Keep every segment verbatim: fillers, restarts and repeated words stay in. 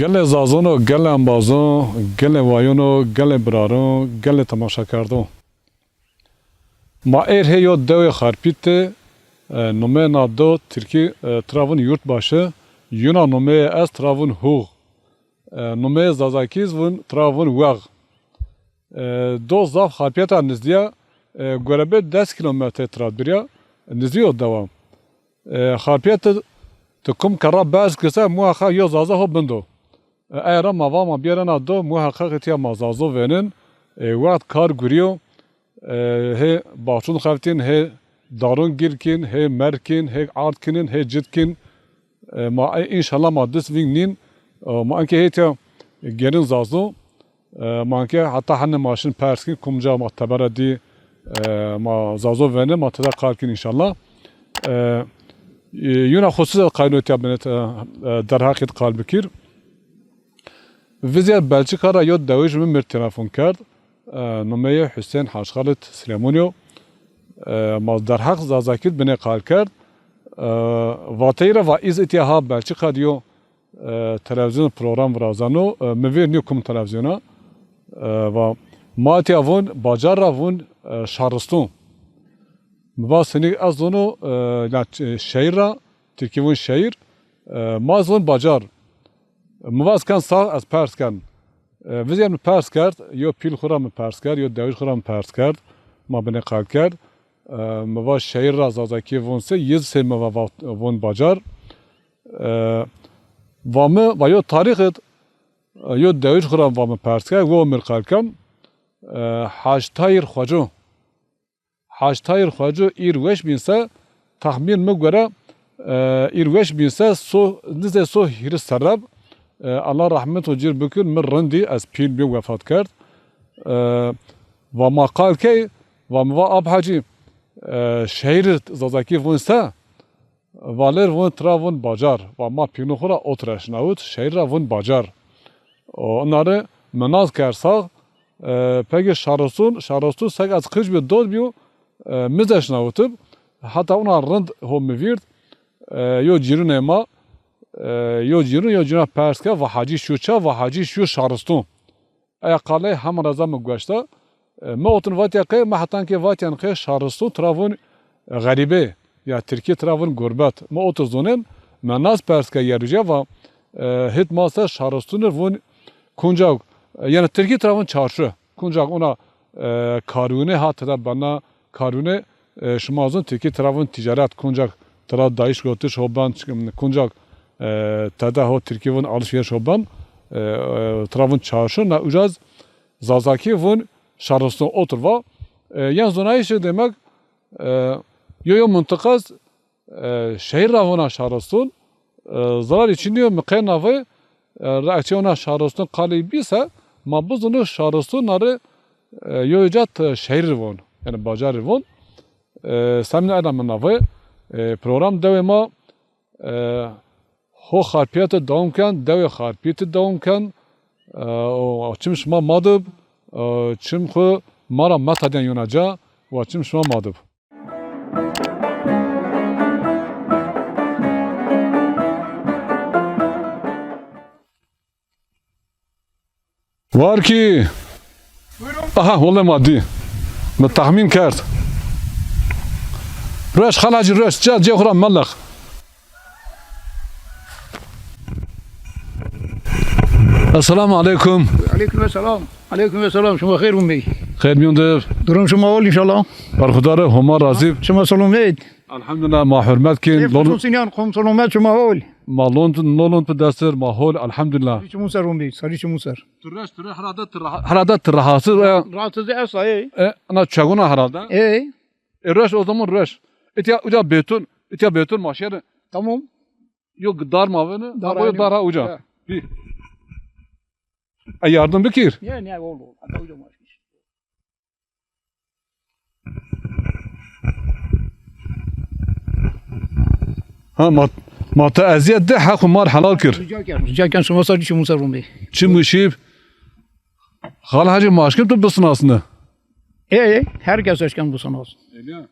Gelê zazono, gelê embazon, gelê wayono, gelê biraron, gelê temaşakerdo. Ma êr hê yo dewê Xarpît de, e, numeyê na do tirkî, e, tira vun Yurtbaşı, yuna numeyê ez tira vun Hûx. E, numeyê zazakî iz vun tira vun Wex. E, do zaf Xarpîyeta nizdî ya, e, gorebê des kîlometre tira dûrî ya, nizdî yo dewa. E, Xarpîyet de ti kum kerra berz kise muheqeq yo zaza ho bindo. E, ey ra ma va ma bîyerena do, muheqeq îtya ma zazo vênin. E, wext kar gurîyo. E, hê baxçûn xeftîn, hê darûn gîl kîn, hê merg kîn, hê ard kînin, hê cid kîn. E, ma, e, înşallah ma dist vîng nîn. E, ma enkê hêtya gêrin zazo. E, ma enkê heta henê ma şin pers kîn, kumca ma tebera dî, e, ma zazo vênin, ma tede qal kîn înşallah. E, e, yuna xusûs ez qayno tya binêt, e, e, derheqî qal bikîr. Vizya Belçîka ra yo dewij mi mir telefon kerd. E, numeyê Husên Hacxalid Silêmûnî yo. E, ma derheq zazakî binê qal kerd. E, vateyî ra va îz îtya ha Belçîka dî yo, e, televîzyon program virazeno. E, mi vêr nîyo kum televîzyona. E, va ma îtya vun bacar ra vun, e, şaristûn. Mi va senî ez zono, e, ya, e, şehîr ra, tirkî vun şehîr, e, ma zon bacar. Mi va ez ken sax, ez pers ken. E, vizya mi pers kerd, yo pîl xwu ra mi pers kerd, yo dewij xwu ra mi pers kerd, ma binê qal kerd. E, mi va şehîr ra zazakî vun se, yiz se mi va, va, vun bacar. E, va mi, va yo tarîx id, e, yo dewij xwu ra va mi pers kerd, wo mir qal ken. E, Hac Tayîr Xweco. Hac Tayîr Xweco îr weş bîn se, texmîn mi gore, e, îr weş bîn se, so, nizdê so hîris serre b. E, Allah rehmet o cir bikir, mi rindî, ez pîl bî wefat kerd. E, va ma qal key, va mi va Ap Hecî, e, şehîr zazakî vun se? Valêr vun tira vun bacar. Va ma pînû xwu ra ot ra şinawit, şehîr ra vun bacar. O, ina rê mi nas kerd sax, e, pegê şaristûn, şaristûn sek ez qic bî dot bîyo, e, mi ze şinawitib. Heta una rind ho mi vîrd, e, yo cîrûnê ma, e, yo cîrûn, yo cîrûna pers ke, va Hacî şû ça, va Hacî şû şaristûn. Eya qaley hema reza mi gueşta. E, mi otin vatya qey, mi hetan ke vatyan qey şaristûn tira vun xerîbê, ya tirkî tira vun gurbet. Mi otir zonin, mi nas pers ke yerûca va, e, hit ma ser şaristûnir vun kuncak, e, yanî tirkî tira vun çarşı. Kuncak ona, e, karûne ha tira bena karûne, e, şima zon tirkî tira vun ticaret, kuncak tira dayîş gotiş ho ben, kuncak, e, tede ho tirkî vun alışveriş ho ben, e, e, tira vun çarşı, na ucaz zazakî vun şaristûn otir va. E, yan zonayîşê demek, e, yo yo mintiqas, e, şehîr ra vona şaristûn, e, zirarî çinî yo, mi qey navê, e, ra çê ona şaristûn qalî bî se, ma bizûnû şaristûn na rê, e, yo ca t-, şehîr von, yanî bacarî von. E, semîn ena mi navê, e, program dewê ma, e, ho Xarpîyete dewam ken, dewê Xarpîyete dewam ken, e, o, çim şima ma dib, e, çim xwu ma ra metedên yona ca, wa çim şima ma dib. War kî. Aha, wele ma dî. Mi texmîn kerd. Reş, Xal Hacî, reş. Ca, cê xwu ra meleq. Esselamu aleykum. Aleykum esselam. Aleykum esselam. Şima xeyr bûn bey. Xeyr mîyon de. Durum şima hol înşallah. Berxudar, Homa razî. Şima selamet. Elhamdulillah, ma hurmet kên. Keyf lon-, tutun sinyan, kom selamet, şima hol. Ma lon, no lon pi destir, ma hol, elhamdulillah. Sarî çimûn ser bûn bey, sarî çimûn ser. Tu reş, tu reş, herhalde tu reha-, herhalde tu rahatsız, e. Rahatsız esta, e. E, na çeguna herhalde. E. E, reş o zaman reş. Îtya uca betun, îtya betun ma şêrin. Tamam. Yo dar ma vene, dar ma yo aynı. Dar ha uca. He. Bir. E, yardım bikir. Ne, ne, oldu. Hatta uca ma şêrin. Ha, ma, ma te ezîyet de, heq û mar helal kir. Rica ken, rica ken, şima sarî çimûn ser bûn bey. Çim û şîb. Xal Hacî, ma eşkin tu bisinasne. E, e, herkes eşken bisinasne. Öyle.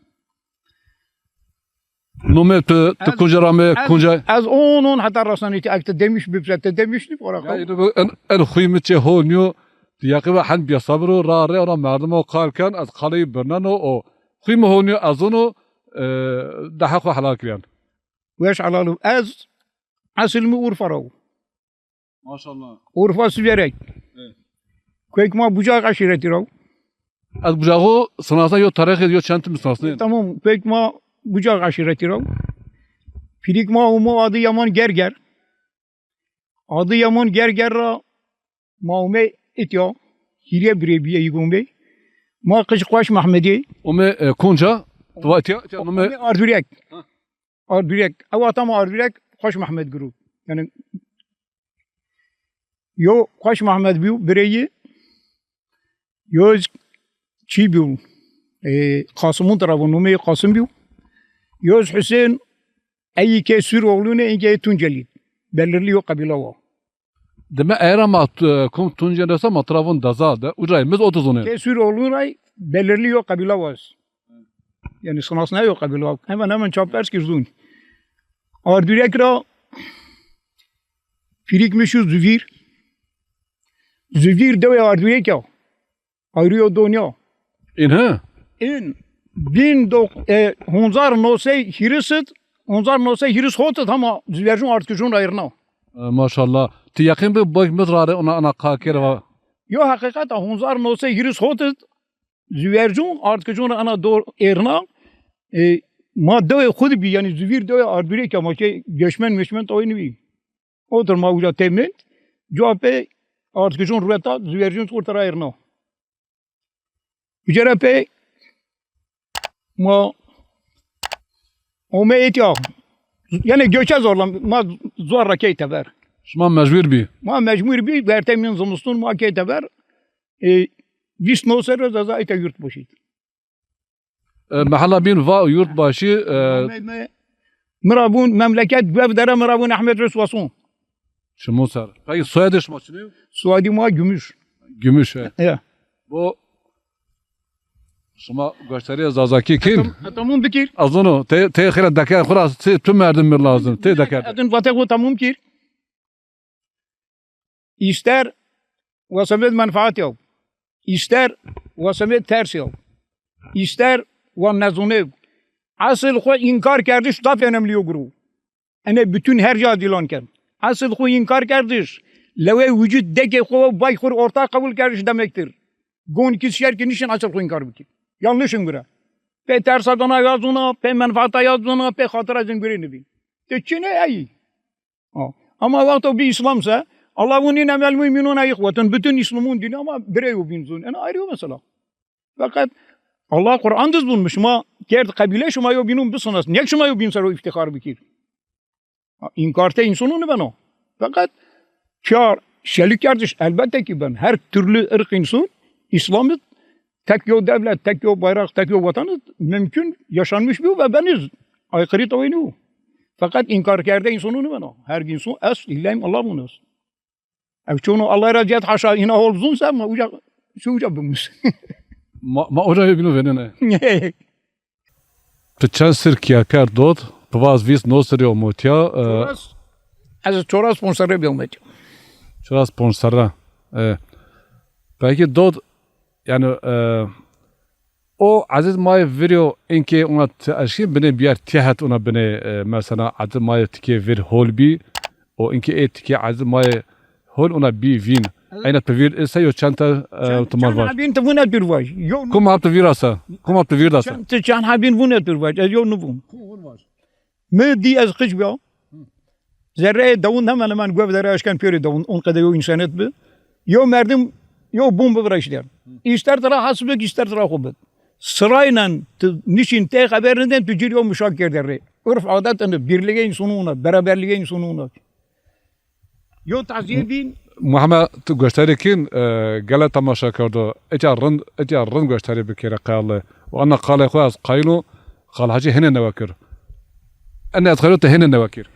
Nomê tu, tu Ez, kunca ra me, ez, kunca? Ez on on heta resanî ti, ek ti demiş bipse, ti demiş nî pora. Ya, ino bu en, en xuy mi çê ho niyo, ti yaqî ve hen bîya sabir o, ra rê ona merdim o qal ken, ez qaleyî birneno o. Xuy mi ho niyo, ez ono, e, daha xo helal kiryan. Weş helal o. Ez esil mi Urfa ra o. Maşallah. Urfa Siverek. Evet. Kök ma Bucak aşîretî ra. Ez Bucaxo sinasna yo tarixê yo çend tim sinasnên. Tamam, kök ma Bucak aşîretî ra. Pîrik ma umo Adı Yaman Gerger. Adı Yaman Gerger ra ma ume itya. Hîrê birê bîye yî gomê. Ma qij Xweş Mehmedî. Ume, e, kunca? Tu va itya, itya ume. Ume Ardurek. Ha. Ardurek. Ew ata ma Ardurek Xweş Mehmed guru. Yani yo Xweş Mehmed bîyo, bireyî. Yo çî bîyo. E, Qasimun tira bo, nomê Qasim bîyo. Yo Hüseyin, eyî ke Sûr oğlune, inke Tuncelî. Belirli yo qebîla wa. Dime era ma, e, kom Tuncên resa ma tira von Daza de. Ucay, miz oto zonên. Ke Sûr oğlun ray, belirli yo qebîla was. Yani sinasna yo qebîla. Hemen hemen çapers ki zun. Ardurek ra pîrik mi şu Züvîr. Züvîr dewê Ardurek ya. Ayrı yo donya. In he? In bin dok-, e, honzar no sey hîris id, honzar no sey hîris hot id hama Züvercun Artkujun ra irna. E, maşallah. Ti yaqîn bi bak mit rare ona ana qal kere va. Yo heqîqet a, honzar no sey hîris hot id Züvercun Artkujun ra ana dor êrna, e, ma dewê xwu de bî, yanî Züvîr dewê Ardurek a, ma ke göçmen möçmen tawê nibî. Otir ma uca têmend, cuwa pê Artkujun rueta Züvercun xwu tira êrna. Uca ra pê ma ome êtya. Yanî göçe zorlan, ma zor ra key teber. Şima mecbur bî? Ma mecbur bî, vertê min zimistun ma key teber. E, vîst no serre ez a ita yurt başî. E, mehela bîn va yurt başî, e, me, me, mi ra vûn memleket Guevdere, mi ra vûn Ehmed Rus Wasun. Çimû ser. Peki soyadê şima çinê? Soyadê ma Gümüş. Gümüş, e. Ya. Bu şima goştarîya Zazakî kîn? Tamam, tamam bikir. Azono, te, te xira deker, xura, tu merdim mi lazım, te deker. Edin vate xo tamam kir. Îster wa semêd menfaat yaw, îster wa semêd ters yaw, îster wa nezûnêw. Esil xwu înkar kerdiş zaf önemli yo guru. Ene bütün her ca dîlan ken. Esil xwu înkar kerdiş, lewê wucud dekê xwu, bay xwu orta qebul kerdiş demektir. Gon ki şer ki nişin esil xwu înkar bikir. Yanlış in gure. Pê tersa dana yazuna, pê menfaata yazuna, pê xatira zin gure nibî. Te çine ey. Ha. Ama wexto bî Îslam se, Allah vûn, "Înnemel mu'minûne îxwetun", bütün Îslamûn dînî ama birey o bîn zûn. Ena ayrı yo mesela. Feqet Allah Quran diz vûn, şima kerd qebîle, şima yo bînûn bisinas. Nêk şima yo bîn ser o îftîxar bikir. Ha, înkartê însonû nibeno. Feqet çar şelî kerdiş elbette ki ben. Her türlü ırk insan Îslam id tek yo devlet, tek yo bayrak, tek yo vatan id mümkün yaşanmış bîyo ve beniz aykırı tawê nîyo. Feqet înkar kerde însonû nibeno. Her insan est îllem Allah vûn est. Ev çono Allah ra cet haşa îna hol zûn se ma uca, şu uca bimus. Ma, ma uca bîno venene. Tu çend sir kîya kerd dot? Pivaz vîst no sirî omotîya, e, çoras, ez çoras ponc serre bî omotîya. Çoras ponc serre. E, peki dot, yani, e, o ezîz mayê vîryo inkê ona ti eşkî binê biyar tihet ona binê, e, mesela ezîz mayê tikê vîr hol bî, o inkê ê tikê ezîz mayê hol ona bî vîn. Evet. Eyna tu vîr ise yo çend te, e, çend, tu mar çend vaj. Hebîn tu vûne dûr vaj. Yo. Kum hap tu vîr asa? Kum hap tu vîr dasa? Çend, tu çend hebîn vûne dûr vaj. Ez yo nivûm. Mi dî ez qij bîya. Zerreyê dewûn hemen hemen Guevdere eşken pêrê dewûn. On qede yo însanet bi. Yo merdim, yo bûn bi viraştî der. Îster tira hesib bik, îster tira xo bik. Siraynen tu nişîn tê xeber nidên, tu cir yo muşak kerdê rê. Urf adet ene, birlîgê însonû ona, beraberlîgê însonû ona. Yo tazîye bîn. Muhammed, tu goştarî kîn, e, gele temaşa kerdo. Etya rind, etya rind goştarî bikere qale. Û ana qalê xo ez qayîl o, Qal Hacî hêne newe kir. Ene ez xeyro te hêne newe kir.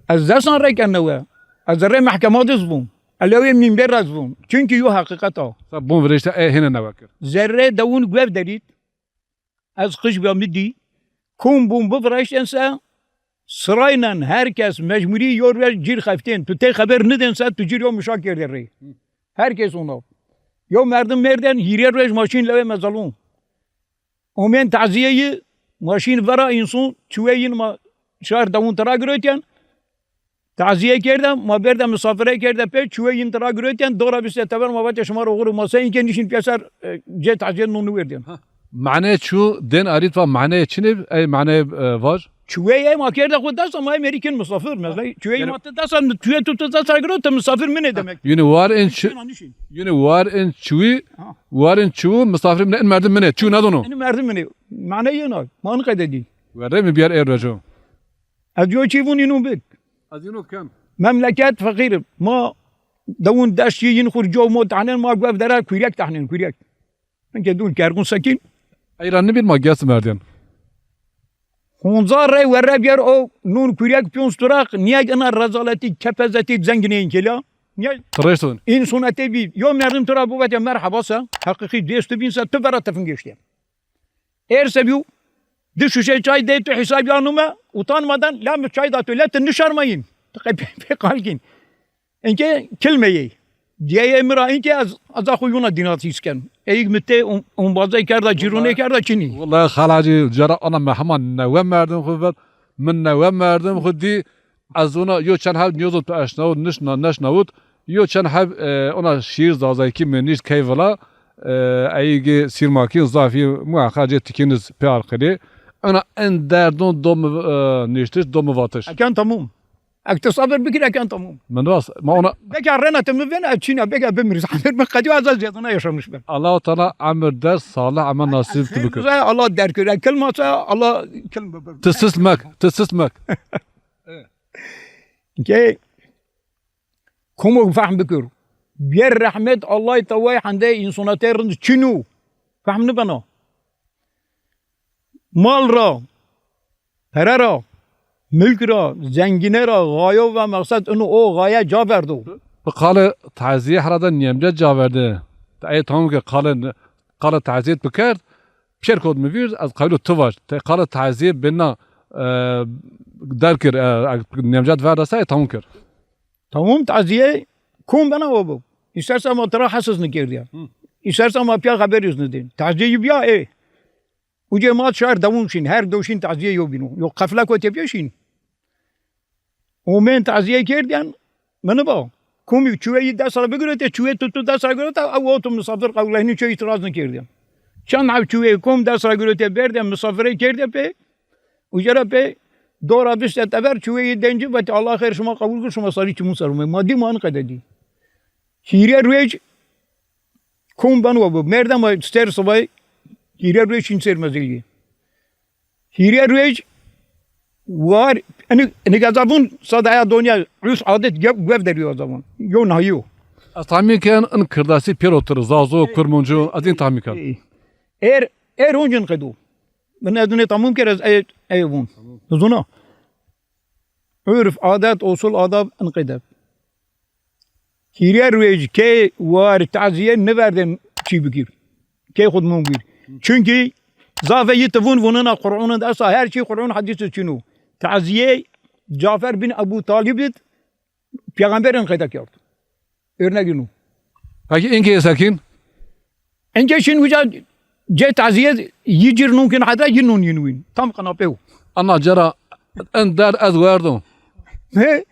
Ez desan reyken newe. Ez rê mehkema diz bûm. Elewê mînber ez bûm. Çunkî yo heqîqet a. Sa bûn virêşte e hêne newe kir. Zerrê dewûn Guevderî d. Ez qij bîya mi dî. Kom bûn biviraştên se, Sıraynen her kes mecburî yo ruej cîr xeftên. Tu tey xeber nidên se tu cîr yo mişa kerdê rê. Her kes ona. Yo merdim mêrdên hîrê ruej ma şîn lewê mezalûn. Omên tazîyeyî ma şîn vera însun çiwê yin ma şar dewûn tira girotên. Tazîye kerde, ma berde misafire kerde pê, çiwê yin tira girotên, dora bîste teber ma vatê şima ro xuru ma se inkê nişîn pîyeser, e, cê tazîye nû niwêrdên. Ha. Mane çû, dên arît va mane çinê, ey mane, e, vaj? Çiwê ey ma kerde xu dest, ma ey merî kin misafir. Mesela çiwê yin ma ti dest, çiwê tu tu dest giro, ti misafir min ê demek. Yine war en çi-, Nişîn, nişîn. Yine war en çiwî, Ha. War en çiwî misafir min ê, en merdim min ê, çiwî nedono. En merdim min ê. Mane yena, ma ni qede dî. Werre mi biyar ê reco. Ez yo çî vûn înû bik. Ez înû bikem. Memleket feqîr. Ma dewûn deştî yin xur co mo tahnên ma guev dera kûrek tahnên kûrek. Inke dûn kergûn sekîn. Ey ra nibîn ma ges merdên. Honza rey werre bîyer o nûn kûrek pîyon sturaq niyeg ina rezaletî kepezetî zenginê inkêla. Niyeg Tirêştin. Însunetê bî. Yo merdim tu ra bivetê merheba se, heqîqî dêst tu bîn se, tu vera tefin geçtê. Êrse bîyo, di şuşe çay dê tu hesabî anume, utanmadan la mi çay da tu, la ti nişarmayîn. Ti qey pê, pê qal kîn. Enke kilmeyê. Diyeyê mi ra enke ez, ez a xwu yuna dîna hîs ken. Eyîg mi tê um-, umbazey kerda, cîrûnê kerda çinî. Wellahî Xal Hacî, cara ana mi hema newe merdim xwu vet. Mi newe merdim xwu dî. Ez ona yo çend heb niyozot tu eşnawut, nişna-, neşnawut. Yo çend heb, e, ona şîîr zazakî mi nîşt key vila, e, eyîgê sîrmakîn zafî muheqeq cê tikîniz pê arqilî. Ona en derdon do mi, e, nîştiş, do mi vatiş. Eken tamam. Ek ti sabir bikir, eken tamam. Min rast, ma ona Beka rena te mi vena, çîna beka bimir. Sabir mi qediyo, ez ziyadana yaşamış ben. Allahu Teala emir der salih, emir nasip tu bikir. Allah derkir, kilma se, Allah kilm bibir. Ti sist mek, ti sist mek. Ke komo fehm bikir. Bîyer rehmet Allahî teway hende însonatê rind çin o. Fehm nibeno. Mal ra, pere ra, milk ra, zengîne ra, xayo ve meqsed ino o xaye ca verdo. Bi qalê tazîye herhalde nîyemce ca verde. Ey tamam ke qalê, qalê tazîyet bikerd, pîyer kot mi vîr, ez qewlo ti vaj. Te qalê tazîye bêna, e, derkir, e, e, nîyemcet verdasa, e, tamam kir. Tamam, tazîye kom bena o bo. Îstersa ma tira hes iz nikerdîya. Hı. Îstersa ma pîya xeber iz nidên. Tazîye bîya, e. Ucê ma şar dewûn şîn, her dew şîn tazîye yo bîno. Yo qefleko tepîya şîn. Omên tazîye kerdîyen, mi niba. Komî çiwê yî dest ra bigirotê, çiwê tu tu dest ra girota, ew o tu misafir qewleynî ço îtîraz nikerdîyen. Çend heb çiwê kom dest ra girotê berdê, misafirê kerdê pê, uca ra pê, dora vistê teber, çiwê yî dencî vetê, Allah xeyr şima qebul kir, şima sarî çimûn ser umê. Ma dî ma niqede dî. Hîrê ruêj kom ben wa bi. Merdema ser sibay hîrê ruêj şîn ser mezgî. Hîrê ruêj war, ini, ini gazavun sadaya donya, us adet ge-, guev derî o zaman. Yo nayo. Ez tahmîn ken in kirdasî pêro tir, zazo, kurmuncu, ez in tahmîn ken. Ê, er, er oncin qedo. Bin ez ne tamam ker ez ey, ey vun. Zuna. Urf, adet, usul, adab in qede. Hîrê ruêj key war tazîye niverdên çî bikir. Key xud mum gir. Çünkü zafê yi ti vun vunina Qur'an'ın esa her şey Qur'an hadisi çinu. Tazîye Cafer bin Ebu Talib id peygamberin qeyde kerd. Örnek inu. Peki inke sekin? Inke şin uca ce tazîye yi cir nun kin hata yi nun yin win. Tam qanapew. Ana cara en der ez werdo. He?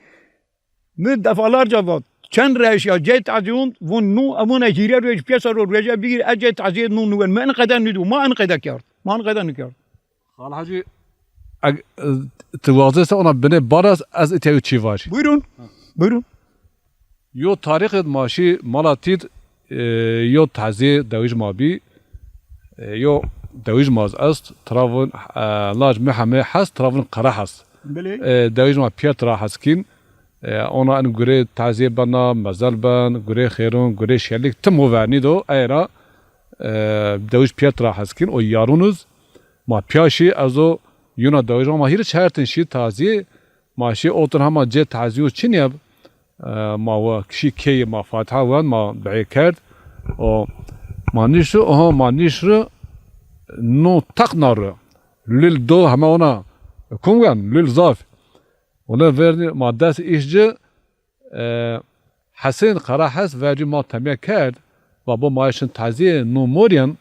Mi defalarca vat. Çend reşya cê tazîyun vun nu emune hîrê ruêj piyesa ro ruêje bigir e cê tazîyê nu nuwen. Mi en qede nidu. Ma en qede kerd. Ma en qede nikerd. Xal Hacî, eg, e, ti wazê se ona binê baras ez îtya yo çî vaj. Buyurun. Buyurun. Yo tarîxêd ma şî mala tîd, e, yo tazîyê dewij ma bî. E, yo dewij ma z est, tira vun, e, laj Mihemê Hes, tira vun Qere Hes. Belê. E, dewij ma pîyer tira hes kîn. E, ona en gurê tazîye bena, mezel ben, gurê xêrun, gurê şelîk, tim ho vernî do, ey ra, e, dewij pîyer tira hes kîn, o yarun iz, ma pîya şî, ez o yuna dewij ma hîrê çertin şî tazîye, ma şî otin hema cê tazîyo çinî yeb, e, ma wa şî keyî ma Fatiha wend, ma bi'ê kerd, o ma nîşri, oho ma nîşri, no teq na ri. Lil do hema ona kum wen, lil zaf. Wele verdî ma des îş ci, e, Hesên Qarahes vercî ma temîye kerd, va bo ma şin tezîye no morîyen,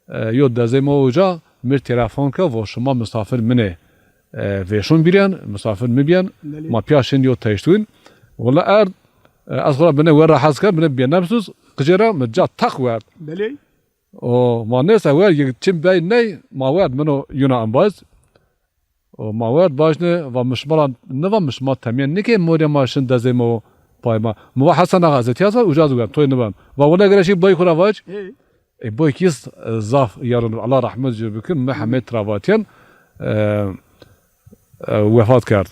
e, yo dezê ma uca, mir telefon ke, vo şima misafir min ê, e, vêşon bîrîyen, misafir mi bîyen, Belê. Ma pîya şin yo teştwîn. Wele erd, e, ez xo ra bine wer ra hes kerd, bine bênefsuz, qicê ra mi ca teq werd. Belê. O, ma nêse wer, yek çim bey ney, ma werd, min o yuna embaz. O, ma werd, bajne, va mi şima ra niva, mi şima temîye nikê morê ma şin dezê ma o pay ma. Mi va Hesen Axa, ez etîya za, uca zî werd, toy niben. Va wele gere şî boy xo ra vac. Ê. E, boy kî s-, e, zaf yarın, Allah rahmet ji bikin, mi hemê tira vatîyen, e, e, wefat kerd.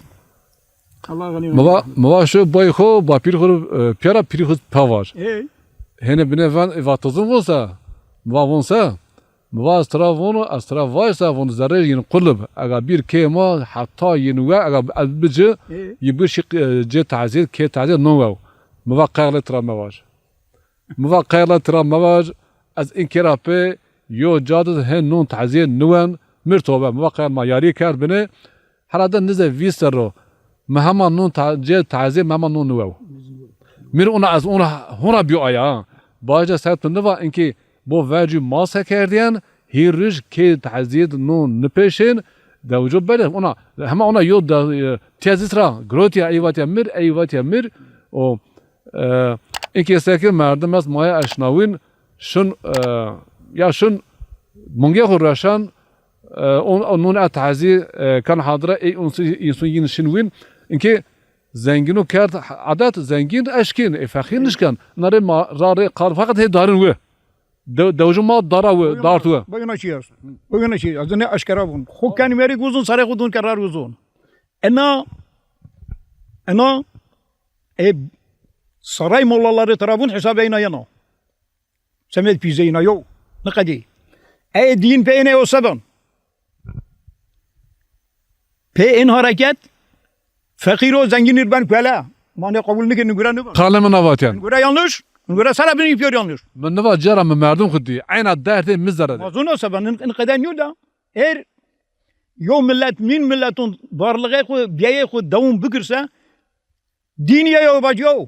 Allah gani Mi va, mi va şu boy xo, bapîr xo, e, pîya ra pîrî xo pe vac. Ê. Hêne bine ven, e, va tizin von se? Mi va von se? Mi va ez tira vono, ez tira vay se von zerrê yin qulib. Ega bîr kê ma heta yin we, ega ez bici, Ê. Yi bir şi, e, cê tazîyet, kê tazîyet non wew. Mi va qeyle tira mevaj. Mi va qeyle tira mevaj, ez in kê ra pê yo ca de hê non tazîyet niwen, mir tobe. Mi va qeyle ma yarî kerd bine. Herhalde nize vîst serro. Mi hema non ta-, cê tazîyet mi hema non niwew. Mir ona ez ona hona bîyo aya. Baje ser tu niva inkî bo vercî ma se kerdîyen, hîr rij kê tazîyet non nipêşên, dewco bele ona, hema ona yo de, e, tezîs ra, girotîya ey vatîya mir, ey vatîya mir, o, e, inkî seke merdim est maya eşnawîn, şin, e, ya şin mungê xo reşan, e, on, on nun a tazî, e, kan hadre, ey unsu, insun yin şin wîn. Inkî zengîno kerd adet, zengîn eşkîn, e, feqîr nişken. Nare ma ra rê qal, fakat hê darin wi. De-, dewjin ma dara wi, dart wi. Bugün açıyoruz. Bugün açıyoruz. Adı ne aşkara bun. Xo ken meri guzun, sarê xo dun kerar guzun. Ena, ena, e, saray mollaları tarafın hesabı ena yana. Semed pîzeyna yo, niqedî. Ey dîn pê ênê yo se ben? Pê ên hareket, feqîr û zengîn ir ben kuele. Ma nê qebul nikin, ningure niben. Qalê min avatyen. Ningure yanlış, ningure sera bin îpyor yanlış. Min niva cara mi merdim xu dî. Eyna dertê mi zere de. Ma zûna se ben, in, in qede nîyo da. Her yo millet, min milleton varlığı xu, biyeyê xu dewam bikirse, dîn yeyo vac yo.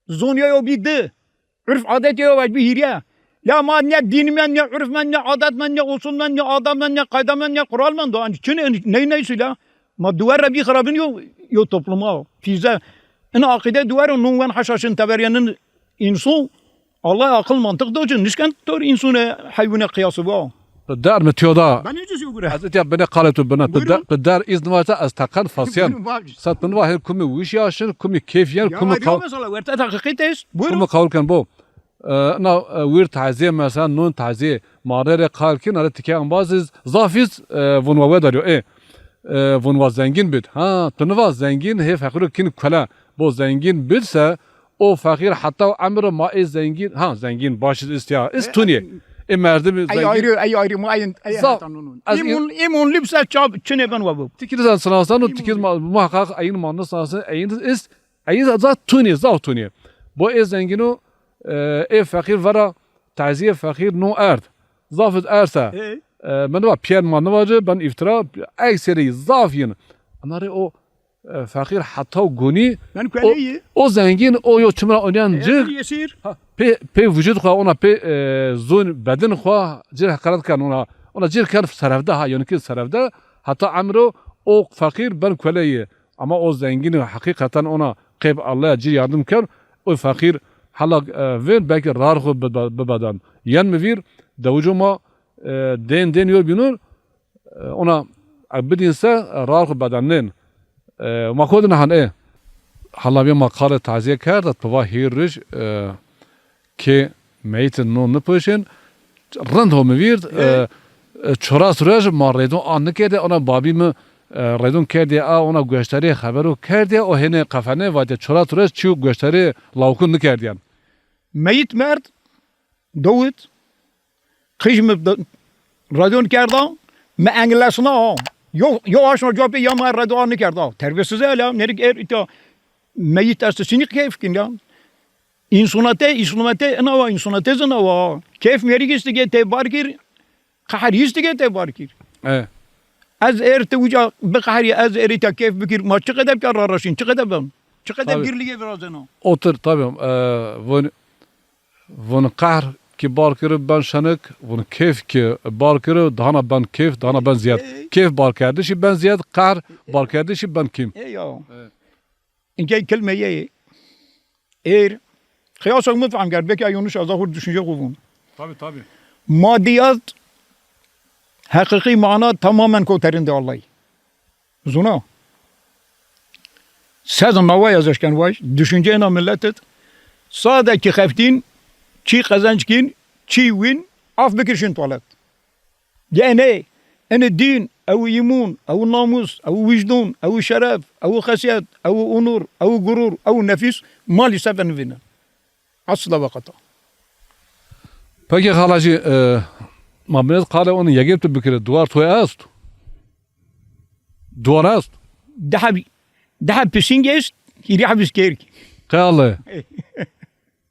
Zon yeyo bî di. Urf adet yeyo vac bî hîrye. La ma ne dîn men, ne urf men, ne adet men, ne usul men, ne adab men, ne qayda men, ne kural men do. Ani çin ney neysi la. Ma duwer re bî xirabin yo, yo topluma. Fîze. In aqîde duwer o nun wen haşa şin teberyenin însu. Allah aqil mantiq do çin nişken tor însune heywune qiyası bu. Bi der mi tiyo da? Ben ne diyorsun göre? Ez itya bine qalê tu bine. Bi Buyurun. der, bi der îz nivarsa ez teqen fasyen. Buyurun, bak. Sat bin va her kumi wiş yaşın, kumi keyf yen, Ya kumi var, yok kav-, mesela, werte hakikat est. Buyurun. Kumi kavul ken bo. E, na, e, wir taziye mesela, nun taziye. Ma rê rê qal kin, are tike ambaz iz, zaf iz, e, vun wa wedar yo. E, e, vun wa zengin bid. Ha, tu niva zengin, hê feqîro kin kule. Bo zengin bid se, o feqîr heta emro ma ê zengin, ha, zengin baş iz istya, iz E, tunî. E, merdim ey zengin. Ayrı, ey ayrı, ma ey, ey Zaf, heta nunun. ez İmun, in- imun lipse çab, çine ben wa bu. Tikir zan sinasan, o tikir ma-, muhakkak eyin manlı sinasan, eyin iz, eyin zaf tunî, zaf tunî. Bo ê zengino, e, ê feqîr vera, tazîye feqîr no erd. Zaf iz erse. E? E, mi niva piyen ma nivaci, ben iftira, ekseri zaf yin. Ana rê o e, feqîr heta gunî Ben o, kueleyi. o zengin, o yo çimra onyan E, cir. Yesir. Ha, pê, pê vücud xwa, ona pê, e, zun bedin xwa cir heqaret ken ona. Ona cir ken serevde ha, yani ki serevde. Heta emro o feqîr ben kueleyi. Ama o zengin hakikaten ona qeyb Allah cir yardım ken. O feqîr hala, e, vên belki rar xwu bibe-, bibedan. Yen mi vîr, dewucu ma, e, dên dên yo bînur, E, ona, e, bidîn se, e, rar xwu bedenên. E, ma xwu de nihan ê. Halabiye ma qalê taziye kerd, tu va hîr rij, e, kê meyîtin no nipişên, rind ho mi vîrd, e, e, çoras roj ma rêdon a nikerdê, ona babî mi, e, rêdon kerdê a, ona goştarê xebero kerdê, o hênê qefene vatê çoras roj çîyo goştarê lawkun nikerdîyen. Meyît merd, dowit, Qij mi de-, radyon kerda, mi englesna ha. Yo, yo aşma copê ya ma radyo a nikerda. Terbiyesiz el ya, nerik er ita meyit est sini keyf kin ya. İnsunate, insunate, ina va, insunate zina va. Keyf merik istige te bar kir, qehar istige te bar kir. E. Ez êr ti uca biqehrî, ez êrî te kêf bikir. Ma çi qede pîya raraşîn, çi qede ben? Çi qede Tabii. Birlîgê virazena? Otur, tabii. E, vun, vun qehr ki bar kiri ben şenik, vun kêf ki bar kiri dahana ben kêf, dahana ben ziyad. E, e. Kêf bar kerdişî ben ziyad, qehr bar kerdişî ben kîm. E ya. Evet. Inkey kilmeyê êr. Qiyasek mi fehm kerd, belkî yanlış ez xur düşünce xu vun. Tabii, tabii. Madiyat, heqiqî mana tamamen koterinde Allahî. Zuna. Sez nawa ez eşken vaj, düşünceyê na milletit, sade ki xeftîn, çî qezenc kîn, çî wîn, af bikir şin tuwalet. Genê, ini dîn, ew îmûn, ew namûs, ew wijdûn, ew şeref, ew xesiyet, ew onur, ew gurur, ew nefîs, malî sefe nivînin. Asla ve qeta. Peki xalacî, e, ma binêt qalê onu yegê tu bikire, duar tu est? Duar est? Daha, daha pisîng est, hîrî hebîs kêrk. Qe Allay.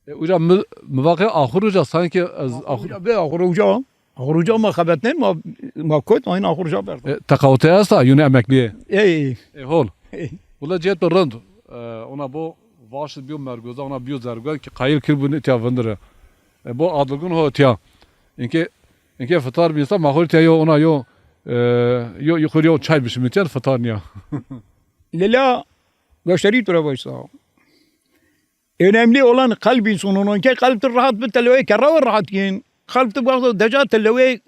E, uca mi, mi vaqê axur uca sanki ez axur. Axur uca be, axur uca. Axur uca ma xebetnên, ma, ma kot, ma in axur uca berdo. E, teqawute esta, yunî emeklîye. Ey. E, hol. Ey. Ula cêt bi rind. E, ona bo vaşt biyo mergoza, ona biyo zergwen ki qayil kir bun itya vindire. E, bo adilgun ho itya. Inke, inke fitar bi insan maxur itya yo, ona yo, e, yo, yo, yo çay bişim itya fitar niya. Lila, gösterî tu ra başla. Önemli olan kalp insanın. Onke kalp tu rahat bi, te lewê kerra rahat kin. Kalp tu baxdo deca te lewê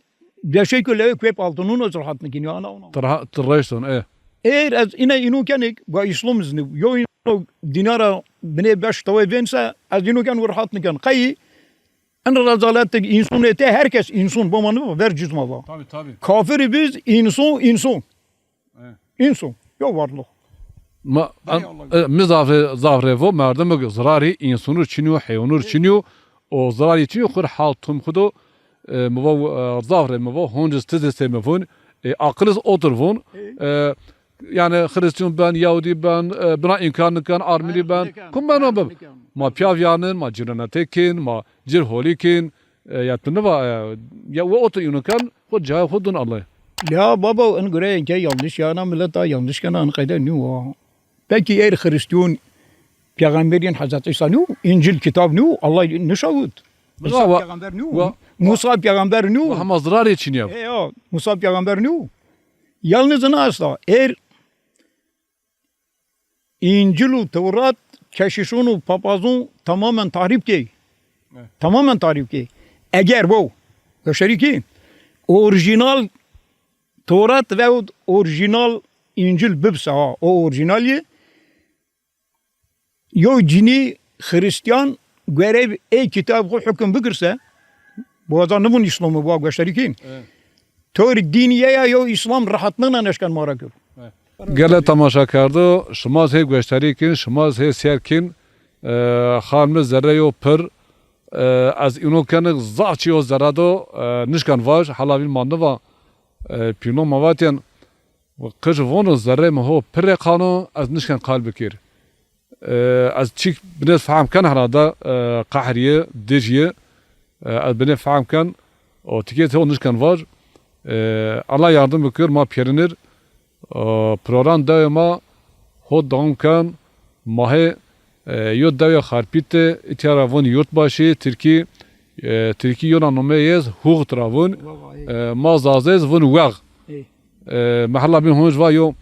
deşê ku lewê kuep altınun öz rahat nikin. Ya ana ona. Tu rahat, tu reşton, e. Eğer ez ine inu kenik, ba İslam izni. Yo inu dinara bine beş tawê vense, ez inu ken rahat niken. Qey, en rezaletik insun ete herkes insun. Bama ne ver cizma va. Tabii, tabii. Kafir biz insun, insun. E. Înson, yo varlık. Ma, Bey em, Allah. E, mi zaf rê, zaf rê vo, merdimik zirarî însonur çinî yo, heywanur çinî yo, o zirarî çinî yo, xur hal tum xu do, e, mi vo, e, zaf rê mi vo, honc iz tiz iz tê mi vun, e, aqil iz otur vun, Ey. E, yani Xiristîyon ben, Yahudî ben, e, bina înkar niken, Armînî ben, Armînî ben, kum ben o Armînî ben. Ben. Ma piyav yanin, ma cîranetê kin, ma cir holî kin, E, ya tu niva, e, ya we otir înu ken, xo cayê xo dun Allay. Ya baba, in gure ke yanlış ya, na millet daha yanlış kena, in qeyde nîyo. Peki eğer Hristiyon peygamberîn Hazreti İsa nîyo, İncil kitab nîyo, Allah nişawit. Musa İsa wa-, peygamber nîyo. Wa-, Musa peygamber nîyo. Wa hema zirarê çinî ya. E ya, Musa peygamber nîyo. Yalnız ne asla, eğer İncil û Tewrat keşişon û papazon tamamen tahrîb key. Evet. Tamamen tahrîb key. Eger bo, goşerî kî, orijînal Tewrat veyahut orijînal İncil bibse ha, o orijînal yê, yo cinî Xirîstîyan guerê ey kitab xwu hukum bikirse, Boğaza nivun İslam'ı, boğa gösterî kin. Evet. Tor dîn yeya yo İslam rahatlıkla neşken mara kir. Evet. Gele temaşa kerdo, şima zî hê gösterî kin, şima zî hê sêr kin. E, xal mi zerre yo pir. E, ez îno kenik zaf çi yo zerre do, e, nişken vaj, hala vîn ma niva, e, pîno ma vatên, qij vono zerrê mi ho pirê qano, ez nişken qal bikir. E, ez çîk binêz fehm ken herhalde, e, qehrîye, dijîye, e, ez binê fehm ken, o tikê ho nişken vaj. E, Allah yardım bikir, ma pêrinir. E, program dewê ma ho dewam ken, ma hê, e, yo dewê Xarpît de, îtya ra vun Yurtbaşî, Tirkî, e, Tirkî yona nomeyê ez Hûx ra vun, e, ma Zazê ez vun Wex. E, mehela bîn honc va yo,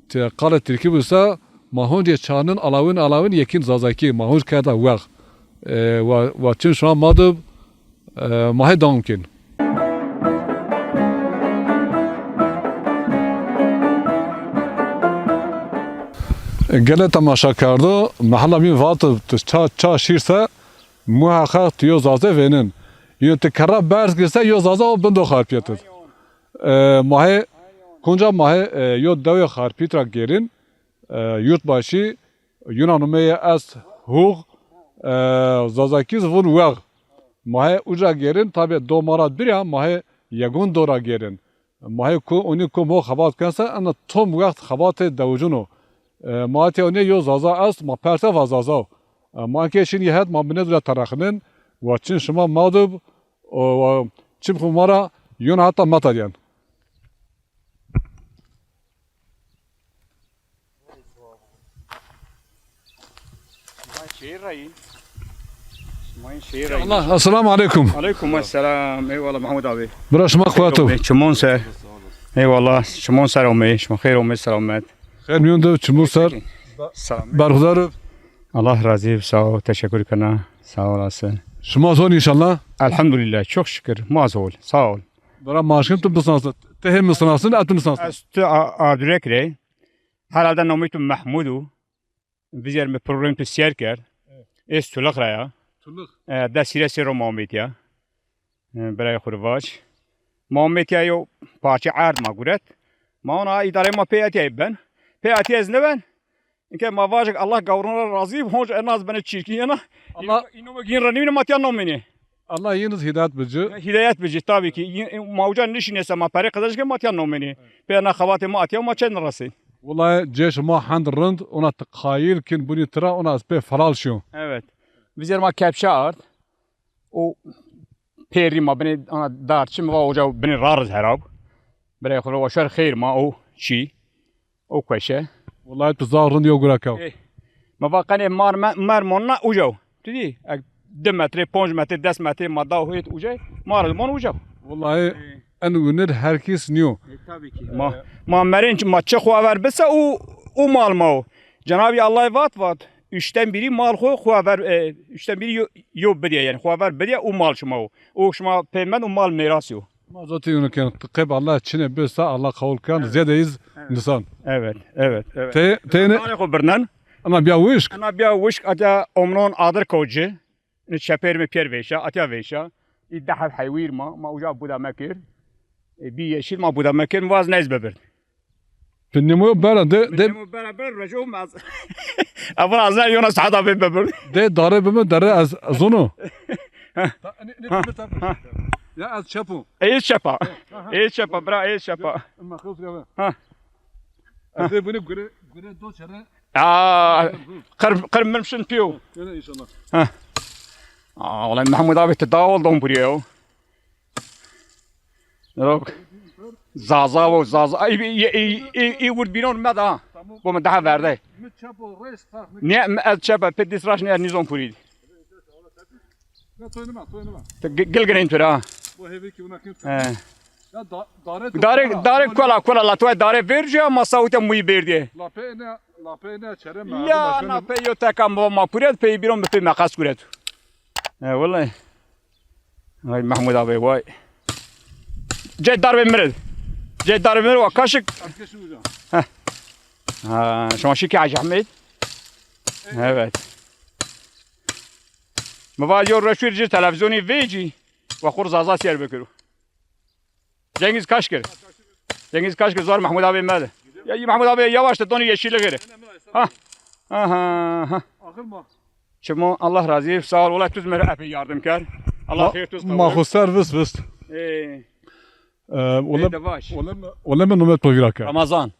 ti-, qalê Tirkî busa, ma honcê çarnin alawin alawin yekin Zazakî, ma honc kerda Wex. E, wa, wa çim şima ma dib, e, ma hê dewam kin. Gele temaşa kerdo, mehela bîn vatib, tu ça, ça şîrse, muheqeq tu yo Zaze vênin. Yo tu kerra berz girse, yo Zaza o bindo Xarpîyet id. E, ma hê, kunca ma hê, e, yo dewê Xarpît ra gêrin, e, Yurtbaşî, yuna nomeyê est Hûx, e, Zazakî zî vun Wex. Ma hê uca gêrin, tabî do ma ra dûr a, ma hê yegun do ra gêrin. Ma hê ku, onî kum ho xebat kense, ena tom wext xebatê dewicun o. E, ma etya onî yo Zaza est, ma perte va Zaza o. E, ma ke şin yê het, ma binê dû ra terexinin, wa çin şima ma dib, o, wa çim xu ma ra, yuna heta ma tadyen. Şehir rayî. Şima şehir rayî. Allah, esselamu aleyküm. Aleyküm esselam. Eyvallah Mahmud abi. Bira şima kuwet o. Çimon ser. Eyvallah. Çimon ser omey. Şima xeyr omey, selamet. Xeyr mîyon de, çimon ser. Selamet. Berxudar. Allah razî, sağ ol. Teşekkür kena. Sağ olasın. Şima zon inşallah. Elhamdülillah. Çok şükür. Ma zol. Sağ ol. Bira ma aşkın tu bisnasın. Te hem bisnasın, ez tu nisnasın. Ez tu a- Ardurek rey. Herhalde namê tu Mahmud o. Vizêr mi program tu sêr kerd. Evet. Ez Tulix ra ya. Tulix. E, des hîrê serrî ro ma omêt ya. E, birayê xwu rê vac. Ma omêt ya, yew parçe erd ma guret. Ma ona îdareyê ma pê etîya ben. Pê etîya ez nêben. Înke ma vajik Allah gawron ra razî, honc ena ez benê çirkîn yena. Allah. Îno, îno mi gîn ra nîvîne ma tiya namênê. Allah yîn iz hîdayet bi ci. Hîdayet bi ci, tabii ki. Yîn, ma uca nişînê se ma perê qezenc ke ma tiya namênê. Pê ena xebatê ma etîya ma çend resên. Wulay cê şima hend rind, ona ti qayîl kin bunî tira, ona ez pê felal şîyo. Evet. Vizêr ma kepçe ard. O pêrî ma binê ana dar çi mi va oca binê rariz herab. Birayê xwu rê wa şer xeyr ma o çî. O kueşe. Wulay tu zaf rind yo gura kew. Eh. Ma va qenê mar me-, mer monna uca. Tu dî? Ek di metre, ponc metre, des metre ma da hêt uca. Mar mon uca. Wulay en winir her kes nîyo. E, tabii ki. Ma, ma merên ma çi xwu aver bise û, û mal ma o. Cenabî Allah vat vat. Üçten biri mal xwu, xwu aver, e, üçten biri yo, yo bidîye, yanî xwu aver bidîye û mal şima o. O şima peymen û mal mêrasî yo. Ma zaten yunu ken, qeb Allah çine bêsa, Allah qawul kan, zêde iz nisan. Evet, evet, evet. Te, te ne? Darê xo birnen. Ana bîya wişk. Ana bîya wişk, ata omnon adir koci. Ne çepêr mi pêr vêşa, ata vêşa. Î deheb heywîr ma, ma uca budame kir. E, bî yeşil ma budame kir, mi vaz neyz bibird. Pinimo bera de, de. Pinimo bera ber rejo maz. Avra azna yona saada be bibird. De dare bime dare az, az onu. Ha. Ne, ne, ha. Ya az çepo. Ey çepa. Ey çepa, bra ey çepa. Ma xuf ya. Ha. Ez de bunu göre, göre do çere. Aa, qir, qir mirmişin piyo. Öyle inşallah. Ha. Aa, ulan Mahmud abi te daha oldu buraya. Yok. Zaza o, Zaza. Ay, i, i, i, i, i vurd binon me daha. Bu mu daha verdi? Ne, ez çepa, pe dis raş ne, nizon purî. Ya toynuma, toynuma. Te gi-, gil girên tu ra. Bu hevi ki buna kim? He. Ya da, dare, dare, dare kola, kola, la tu dare verci ama saute muyi berdi. La pe ne, la pe ne çere mi? Ya na pe yo te kam bo ma puret, pe biro mi pe meqas kuret. E, vallahi. Vay Mahmud abi, vay. Cê darbe mirid. Cê darbe mirid, wa kaşık. Arkadaşım hocam. Heh. Ha, şima şikî Hacı Ahmet. Evet. Mi va yo reşûr ci televîzyonî vêcî, wa xur Zaza sêr bikiro. Cengiz Kaşkir. Cengiz Kaşkir, zor Mahmud abi medi. Ya Mahmud abi yavaş da donu yeşilli giri. Ha. Aha, ha. Akıl mı? Çimo, Allah razî, sağ ol. Wela tuz mi ra epey yardım kerd. Allah xeyr tuz. Ma xo ser vist vist. Ee, Ee, olem, olem, olem nomet to vîra kerd. Ramazan.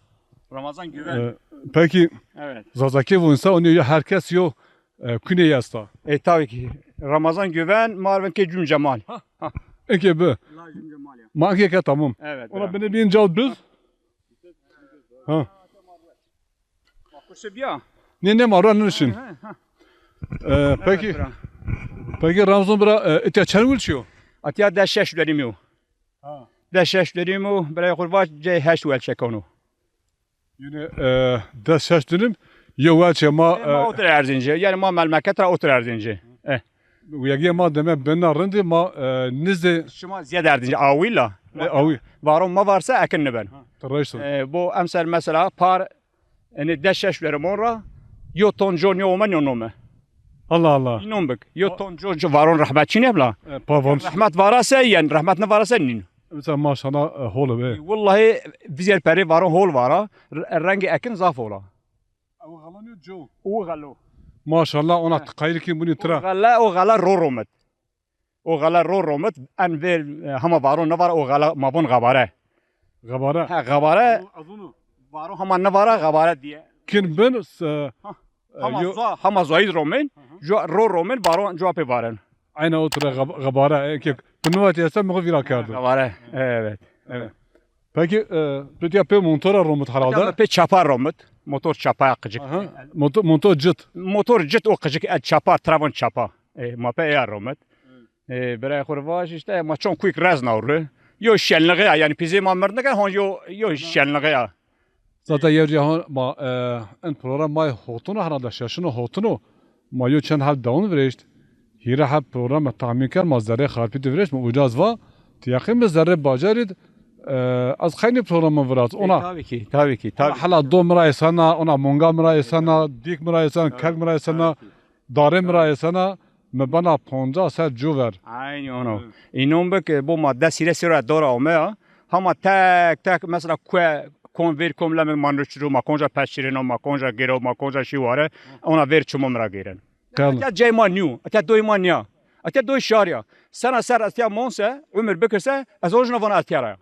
Ramazan Güven. Ee, peki, evet. Zazakî vûn sa, onî yo herkes yo, e, künye esta. E, tabii ki. Ramazan Güven, ma rê vin ke Cumcemal. Ha. Ha. Eke bi. La Cumcemal ya. Ma eke ke tamam. Evet. Ona bine bin caw düz. Ha. Kurse biya. Ne, ne ma ra nişin. Ha, ha. Ee, peki, bira. Peki Ramazan bira, e, itya çend wil çiyo? Atya des şeş dönüm yo. Ha. Des şeş dönüm o, birayê xo va cey heşt wel çekano. Yine, e, des şeş dönüm, yo wel çe ma, e, ma, e, otir Erzinci, yani ma memleket ra otir Erzinci. E. Wegîye ma deme bena rindî ma, e, nizdê. Şima ziyad Erzinci awî la. E, awî. Varon ma varsa ekin niben. Ha, ti reşt. E, bo emser mesela par, yani des şeş verim on ra, yo ton co nîyo ome nîyo nome. Allah Allah. Înon bik. Yo ton co, co varon rehmet çîne bla. E, pa von. Rehmet vara se yen, rehmet nivara se nîn. Mesela maşallah, e, hol be. E, wallahi vizêr perê varon hol vara, r-, rengê ekin zaf hol a. Ew xelanî co. O xelo. Maşallah, ona ti qayîl kî bunî tira. O xele, o xele ro romit. O xele ro romit, en vê, e, hema varo nivara, o xele ma von xebare. Xebare? He, xebare. O, ez onu. Varo hema nivara, xebare diye. Kin bin, e, ha, e, hema yo-, zua, hema zuayî romên, hı hı, jo-, ro romên, varo cua pê varen. Aynen o tira xeb-, xebare, e, ki, tu nivatî esta mi xo vîra kerdo. Xebare, evet, evet. Peki, e, tu tiya pê montora romit herhalde? Pê çapa romit. Motor çapa ya qicik. Aha. Motor, motor cit. Motor cit o qicik, e, çapa, travan çapa. E, ma pe eya romet. E, birayê xo rê vaj işte, ma çon kuyk rezna ru. Yo şenliğe ya, yani pizê ma mird nike, hon yo, yo şenliğe ya. Zaten yew cî hon ma, e, en program ma hotino herhalde, şeşino hotino. Ma yo çend heb dewam virêşt. Hîrê heb program tahmin kerd, ma zerrê Xarpîtî virêşt, ma uca ez va, ti yeqîn bi zerrê bacarî d, e, ez xeynî programî viraz. E, ona tabii ki, tabii ki, tabii. Hela do mi ra êsena, ona monga mi ra êsena, dîk mi ra êsena, kelk mi ra êsena, darê mi ra êsena, mi bena poncas ser cû ver. Aynî ono. Înon bi ki bo ma des hîrê sêra dora omeya. Hama tek tek mesela kue, kon vêr kom leme ma nuşiro, ma konca pes şirino, ma konca gêro, ma konca şîware, ona vêr çimo mi ra gêren. Qel. Ete cey ma nîyo, ete doy ma nîya. Ete doy şar ya. Sena ser etiya monse, umir bikirse, ez ojna vana etiya ra ya.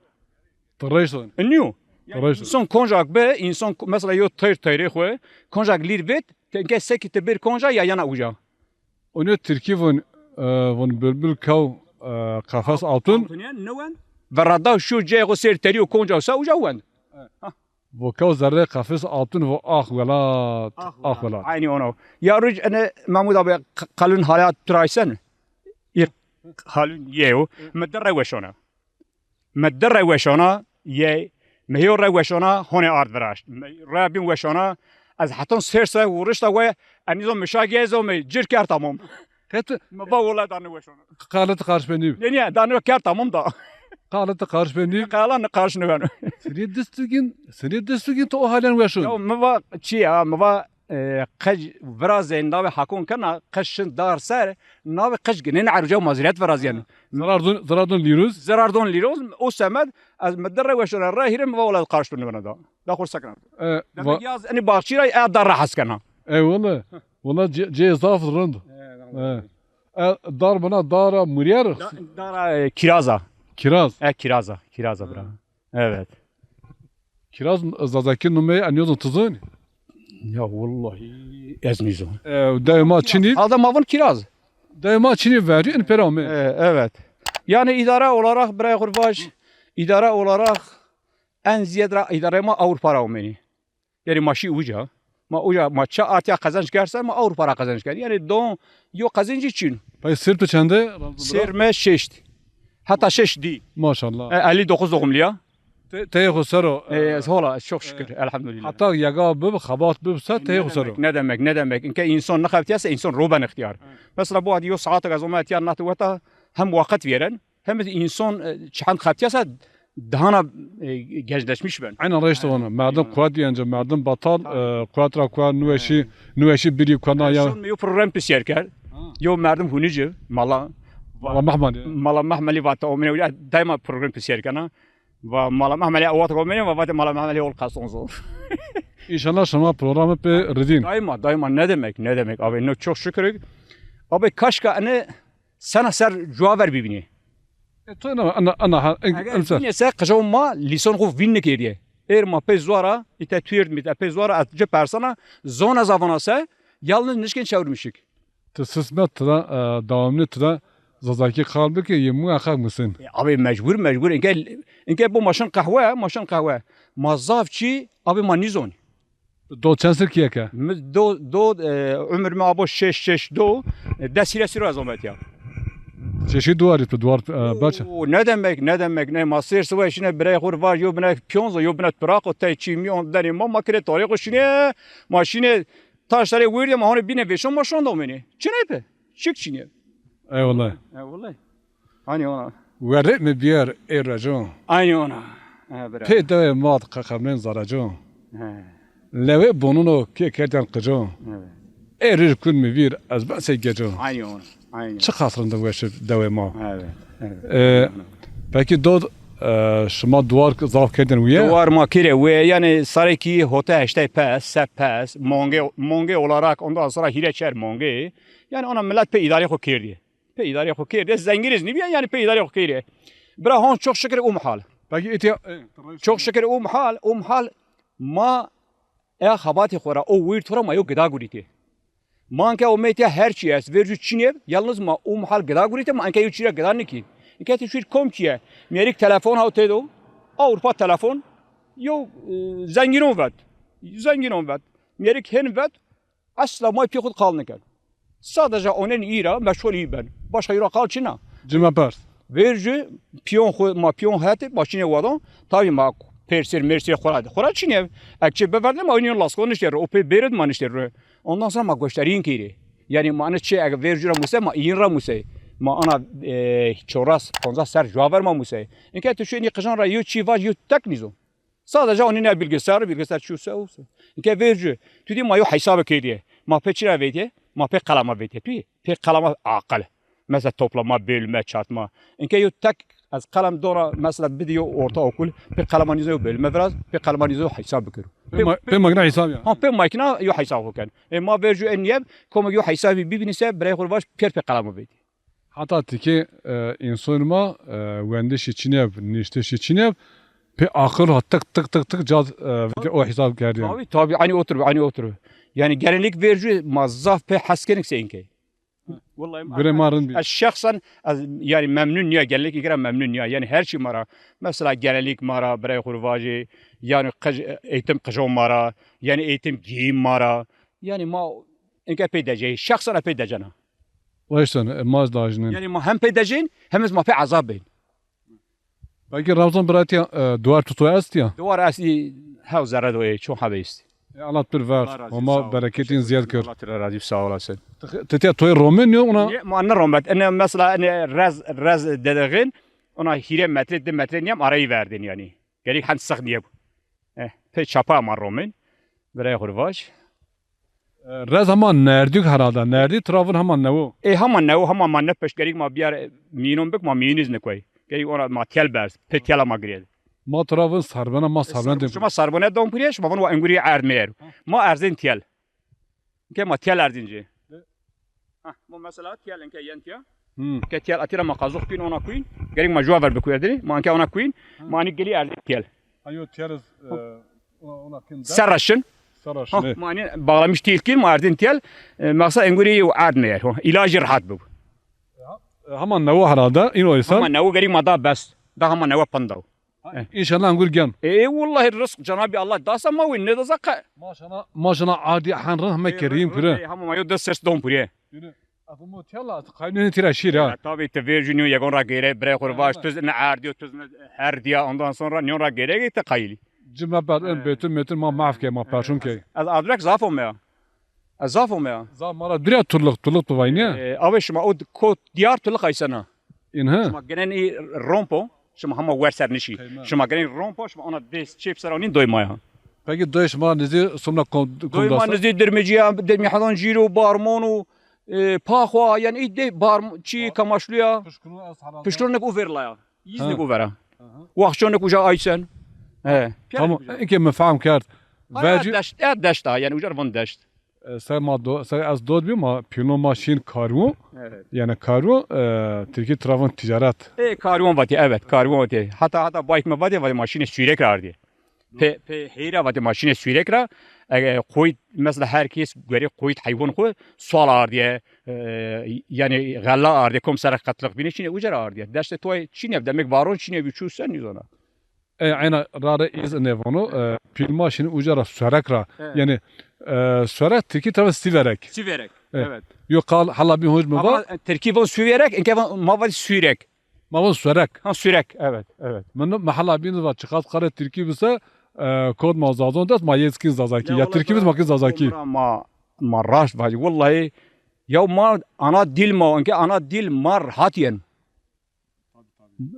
Ti reşt on. E, nîyo. Ti reşt on. Însan koncak bi, însan mesela yo teyr teyrê xo, koncak lîr bit, tenke seki ti bir konca ya yana uca. Onê tirkî von, e, von bülbül kew, e, qafes altun. Altun ya, ne wen? Ve rada şu cey xo ser terî û konca sa uca wen. Vo kew zerrê qafes altun vo ax welat, ax welat. Aynî ono. Ya ruc ene Mahmud abi q-, qalun hala turaysen. İ qalun yew. Mi dir re weşona. Mi dir re weşona, yey. Mi hêyo re weşona, honê ard viraşt. Mi re bin weşona, ez heton sêr se vurişta we, enîzo mişa gezo mi cir kerd tamam. Qet. Mi va wela dane weşona. Qalet qarş benî. Ne ne, dane kerd tamam da. Qalet qarş benî. Qala ne qarş ne ben. Seni distugin, seni distugin to o halen weşon. Ya mi va çi ya, mi va e, qej vira zendavê hakon kena, qej şin dar ser, navê qej ginen eruca mazeret vira zîyen. Zarardun, zarardun lîruz? Zarardun lîruz, o semed, ez mi dir re weşona re hîrê mi va wela qarştu nivena da. Da xur sekna. E, demek yaz, eni baxçî ra, e, dar ra hes kena. E, wala, wala cê, cê zaf rind. E, e, dar bina dara muryer? Da, dara, e, kiraza. Kiraz? E, kiraza, kiraza bira. Evet. Kiraz Zazakî numeyê enîyozun ti zon? Ya wellahî ez nîzon. E, dewê ma çinî? Halde ma vun kiraz. Dewê ma çinî verî in pera ome. E, evet. Yani idare olarak birey xur vaj, idare olarak en ziyad ra idare ma Avrupa ra omenî. Yani ma şî uca. Ma uca ma ça artya qezenç kerse ma Avrupa ra qezenç kerd. Yani don yo qezencî çin. Peki sêr tu çende? Sêr me şeşt. Heta şeş dî. Maşallah. E, elli dokuz doğumlu ya. Te, teyê xo ser o. E, ez hola, çok şükür, elhamdülillah. Heta yega bib, xebat bib se teyê xo ser o. Ne demek, ne demek, ne demek. İnke insan nexebtiyese insan roben ihtiyar. Mesela bu hadi yo saat gaz olma ihtiyar nati weta hem vakit veren, hem insan, e, çend xebtiyese dahana, e, gençleşmiş ben. Aynen reşte onu. Merdim kuvvet yiyince, merdim batal, e, kuvvet ra kuvvet, nuweşi, nuweşi biri kuena ya. Son yo program pisiyer kerd. Yo merdim hunici, mala. Mala Mehmeli. Mala Mehmeli vata omine, daima program pisiyer kana. Va Mala Mehmeli avat omine, va vate Mala Mehmeli ol kasonzo. İnşallah şima programı pe ridin. Daima, daima, ne demek, ne demek. Abi, no, çok şükür. Abi, kaşka ene sena ser cuwa ver bibînî. E, to ena, ena, ena, ha, en, eger en ser. Bînê se qijawê ma lîson xo vîn nikêrîye. Êr ma pey zuara, îte tuyêrd mi, îte pey zuara, ez ci persana, zona zavana se, yalnız nişkên çewrmişik. Ti sismet tida, e, devamlı tida Zazakî qal bike, yê muheqeq misin. E, abi mecbur, mecbur. Înke, înke bu maşin qehwe, maşin qehwe. Ma zaf çî, abi ma nîzon. Do çend sir kîye ke? Mi do, do, e, umir mi abo şeş, şeş do, e, des hîre sîro ez ometiya. Şeşî duwarî tu duwar, e, baça. Oo, ne demek, ne demek, ne ma sêr siwe şine birey xur var, yo bine piyonzo, yo bine turaqo, tey çî miyon denê ma, ma kire tarîxo şine, ma şine taştarê wîrdê ma hone bine vêşon ma şonda omeni. Çinê pe? Çik çinê? Eyvallah. Eyvallah. Hani ona. Werrê mi bîyer ê reco. Aynı ona. Ha, bira. Pê dewê ma di qeqemrên zareco. He. Lewê bonuno kê kerden qico. Evet. Ê rîr kun mi vîr ez ben sey geco. Aynı ona. Aynı. Çi qas rind weş dewê ma. Evet. Evet. E, peki dod, e, şima duwar zaf kerden wiye? Duwar ma kire wiye, yani sarekî hote heştay pes, se pes, monge, monge olarak ondan sonra hîre çer monge. Yani ona millet pe idare xo kerdî. Pê îdarê xo kêrde, zengîn iz nîbîya, yanî pê îdarê xo kêrê. Bira hon çok şükür um hal. Peki îtya, e, çok şükür um hal, um hal ma e xebatê xo ra, o wîr to ra ma yo gida gurîtê. Ma anke omey tîya her çî est, vercû çinê, yalnız ma um hal gida gurîtê, ma anke yo çî ra gida nikî. Înke ti şûr kom çîye, mîyerik telefon haw têdo, Avrupa telefon, yo, e, zengînon vet. Zengînon vet. Mêrik hên vet. Esla may pê xwu qal niken. Sadece onen î ra, meşxul î ben. Başka î ra qal çin a. Cime pers. Vêr jû pîyon xwu, ma pîyon hetê, ma şînê wedan. Tabî ma persêr, mersêr xwu ra, xwu ra çinê. Ek çi biverdê ma oynîyon lasko niştê ro. O pê bêrê ma niştê ro. Ondan sonra ma goştarîn kîrê. Yani ma anı çi ege vêr jû ra muse, ma îyin ra muse. Ma ana, e, çoras, ponzas ser jû aver ma muse. Inke tu şû înî qijan ra yo çî vaj, yo tek nîzo. Sadece onî ne bilgisayar, bilgisayar çi se o se. Inke vêr jû. Tu dî ma yo hesabı kêdiye. Ma pê çi ra vêdiye? Ma pê qelama vêdiye. Tu pê qelama aqil. Mesela toplama, bölme, çarpma. Inke yo tek ez qelem dona mesela bidî yo ortaokul. Pê qelema nîzo yo bölme viraz, pê qelema nîzo yo hesab bikir. Pê, ma- pê makine hesab ya. Ha, pê makine yo hesab ken. E, ma vêr jû en niyeb, komek yo hesabı bibînî se, birey xwu vaj, pêr pê qelama vêdiye. Heta tikê, e, înson ma, e, wendişî çineb, niştişî çineb, pê aqil ha tık tık tık tık cad, e, vete o hesab kerdî. Tabii, tabii, aynı otur, aynı otur. Yani gelenlik vêr jû ma zaf pê hes kenik se inkey. Vallahi Gure ma rind bî. Ez şexsen, ez, yani memnun niya, gelenlik ikra memnun niya. Yani her şey ma ra. Mesela gelenlik ma ra, birey xwu vaj, yani qij-, eğitim qijon ma ra, yani eğitim giyim ma ra. Yani ma inke pê decey, şexsen pê decena. Weştan, e, ma dajnin. Yani ma hem pê dejên, hem ez ma pê ezab bên. Belkî Ramazan bira tiya, e, duar tuto est ya? Duar est, hew zerre do, e, çon habe est. E, Allah tu ver. Allah razı olsun, sağ ol. Homa bereketîn ziyad kir. Allah tu razı, sağ olasın. Ti, ti tiya toy romen yo ona? Ne, ma ne romet. Ene mesela ene rez, rez dedegin, ona hîrê metre, di metre niyem arayı verdin yani. Gerek hend sık niye bu. Eh, pê çapa ma romin. Birayê xwu vaj. E, rez hema nerdîk herhalde. Nerdî travin hema newo. E, hema newo, hema ma ne peşt gerîk ma biyar, e, mînon bik, ma mîniz nikoy. Gerîk ona ma tiyel berz. Pê tiyela ma girêd. Ma travin serbena, ma serbena. Şima serbene don puriye, şima vun wa engurî erd meyer. Ma erzên tiyel. Ke ma tiyel erdîn ci. Ha, ma mesela tiyel enke yen tiya. Hmm. Ke tiyel atira ma qazok kuyn, ona kuyn. Gerek ma juwa ver bikuy erdî. Ma enke ona kuyn. Hmm. Ma ani gelî erdî tiyel. Ayo tiyel, e, ona, ona kin. Serraşin. Serraşin. Ha, e. Ma ani bağlamış tiyel kin, ma erdîn tiyel. E, maqsad engurî yew erd meyer. Ha, ilacı rahat bu. E, hama newo herhalde, ino ise. Hama newo gerek ma da bes. Da hama newo pandaw. Ha, eh. İnşallah engur gen. E, e, wallahi rızk Cenab-ı Allah dasa ma wî ne dasa qe. Maşallah, maşallah ardî hen rin heme kerîm pire. Hama ma yo des ses don pire. Yine, adı mo tiyala, adı kaynını tira şir ha. Ya, tabii te vêr jû nîyo yegon ra gêre, birey xwu vaj, tuz ne erdîyo, tuz ne her diya, ondan sonra nîyon ra gêre te qayilî. Cime ber en betur metur ma maf ke, ma perşun ke. Ez adrek zaf ome ya. Ez zaf ome ya. Zaf ma ra dure turluk, turluk tu vayne. E, abi şima o ko diyar turluk aysena. În hi? Şima genen î rompo, şima hema wer ser nişî. Qeyme. Şima genen rompo, şima ona dest çep ser onîn doy maya. Peki doy şima nizî sumna kom-, doy ma komdasa? Nizî Dirmicî ya, Dirmî Hedon Cîro, Barmon û, e, Paxwa, yani î de Barm-, çî, Kamaşluya. Pişkirûn ez herhalde. Pişkirûn nek uver la ya. Yiz nek uvera. Waxçon nek uca Aysen. He. Tamam. Eke mi fehm kerd. Verci deşt, e, deşt ha, yani uca von deşt. E, se ma do-, se ez dot bî ma pîlon ma şîn karwon. Evet. Yani karwon, e, Tirkî travon ticaret. E, karwon vatî, evet, karwon vatî. Hatta, hatta bayk me vatî, vatî ma şînê Sûrek ra ardî. Pe, pe heyra vatî ma şînê Sûrek ra. E, koyt, mesela her kes göre koyt hayvan xo sual ardîye. E, yani gella ardîye, kom sere qetlix bîne şînê uca ra ardîye. Deşte toy çîne, demek varon çîne bî çû sen nîzona. E, ayna rare iz ne vano, e, pîl ma şînî uca ra Suerek ra. Evet. Yani, e, Suerek Tirkî tabi Siverek. Siverek, e, evet. Yo qal hala bin hoc mi va? Ama, e, Tirkî von Suverek, inke von, ma va Sürek. Ma von Suerek. Ha, Sürek, evet, evet. Min, mi hala bin va çiqas qare Tirkî bise, e, kod ma Zazon dest, ma yetkin Zazakî. Ya, ya Tirkî bise ma ki Zazakî. Ma, ma raşt va, vallahi, ya ma ana dil ma, inke ana dil ma rahat yen.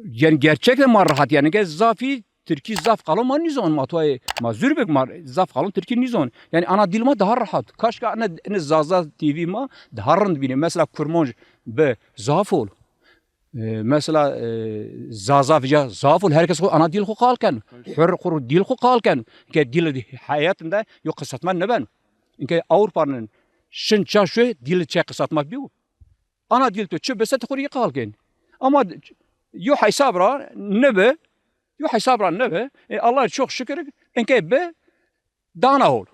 Yani gerçekten ma rahat yani. Ke zafî Tirkî zaf qalon ma nîzon ma toy ma zûr bik ma zaf qalon Tirkî nîzon. Yani ana dil ma daha rahat. Kaşka ne, ne Zaza T V ma daha rind bîne. Mesela Kurmanc bi zaf ol. E, mesela, e, Zaza vîca zaf ol. Herkes xo ana dil xo qal ken. Hür xo dil xo qal ken. Ke dil hayatında yo qisatma neben. Inke Avrupa'nın şin çaşu dil çe qisatma biyo. Ana dil to çi bise ti xwu rî qal kên. Ama yo hesab ra nibi, yo hesab ra nibi. E, Allah çok şükür, inke bi dana hol.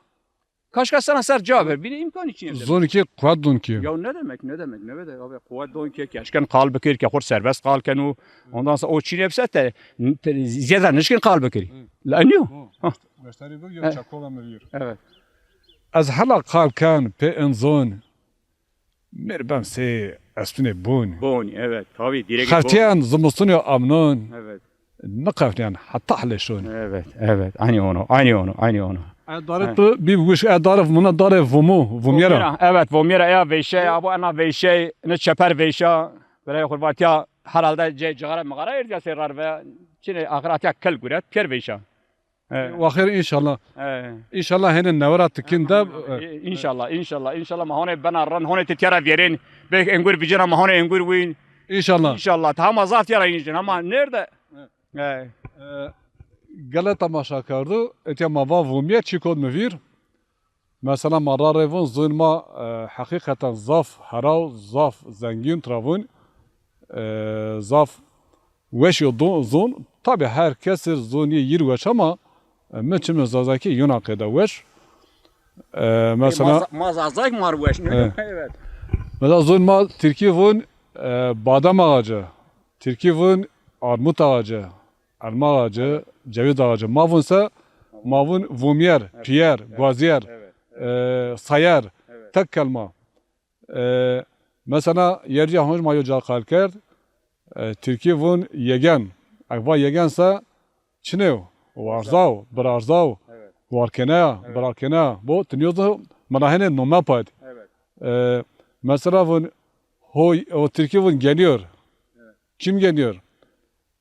Paşka sena ser ca ver. Bîne îmkanî çînê. Zon ki quwet don ki. Ya ne demek, ne demek, ne demek abi, quwet don ki, ke eşken qal bikir, ke xo serbest qal keno. Ondan sonra o çînê bise te, te ziyade nişkin qal bikir. La niyo. Meşterî bu yo çakola mi vîr. Evet. Ez hela qal ken pê in zon. Mêr ben sey estûnê bonî. Bonî, evet. Tabii, direkt bonî. Xeftîyen zimistunê amnon. Evet. Niqeftîyen heta hilê şonî. Evet, evet. Aynı onu, aynı onu, aynı onu. E, darê tu bî wişk, e, darê vumuna, darê vumu, vumyera. Vumyera, evet, vumyera ya veyşe, ya bu ena veyşe, ne çeper veyşa. Böyle xurbatîya herhalde ce-, cigara migara erdiya sey rar ve. Çinê axir atya kel guret, piyer veyşa. E. Wa xêr înşallah. E. Înşallah hênê newe ra tikin de. E, înşallah, înşallah, înşallah ma honê bena rin, honê ti tîya ra vîyerên. Belkî engur vîcena ma honê engur wîn. Înşallah. Înşallah. Ti hema zaf tîya ra înşin, hema nêrde? E. E. E, gele temaşakerdo, etya ma va vomîye çî kot mi vîr. Mesela ma ra rê vûn zûn ma, e, heqîqeten zaf heraw, zaf zengîn tira vûn, e, zaf weş yo do-, zûn. Tabî her kesir zûn yê yîr weş ama, e, mi çimê Zazakî yona qeyde weş. E, mesela ma, ma Zazak mar weş. Evet. Mesela zûn ma Tirkî vûn, e, badem ağacı, Tirkî vûn armut ağacı, elma ağacı, ceviz ağacı. Ma vûn se, ma vûn vumyer, piyer, guazyer, e, sayer, tek kelma. E, mesela yerca honc ma yo ca qal kerd, e, Tirkî vûn yegen. Ek va yegen se çinê yo? Warzaw, birazzaw, warkeneya, birazkeneya. Bu tinyoz mirahenê nome payt. E, mesela vûn hoy, o Tirkî vûn geliyor. Kim geliyor?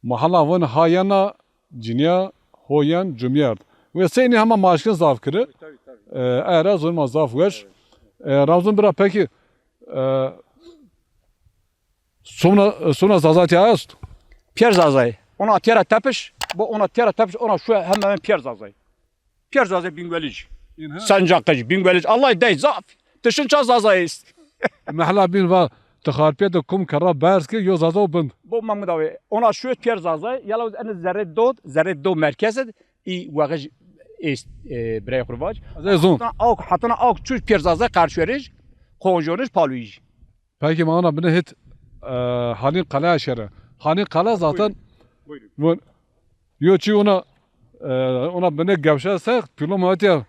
Ma hala vûn ha yena cinîya ho yen cumîyerd. Wê seynî hema ma eşkin zaf kiri. Tabii, tabii. E, era zûn ma zaf weş. Evet. E, Ramzûn bira pekî, e, sumna, sumna Zazatî est? Piyer Zazay. Ona tîya ra tepiş, bu ona tîya ra tepiş, ona şu hemen piyer Zazay. Piyer Zazay Bîngwelij. Sancaqij, Bîngwelij. Allah dey zaf. Tişin ça Zazay est. Mehla bîn va, ti Xarpêt de kum kerra berz ki, yo Zaza o bind. Bo Mahmud abi, ona şu piyer Zazay, yala ene zerrê do, zerrê do merkez id, î wexij est, e, birey xurvac. Ez zon. Hatana awk, hatana awk çuş piyer Zazay qarşwerij, qonjonij, paluyij. Peki ma ona bine hit, e, Halîn Qala şere. Halîn Qala zaten. Buyurun. Buyurun. Yo çi ona, e, ona bine gevşe se, pîlo ma etiya.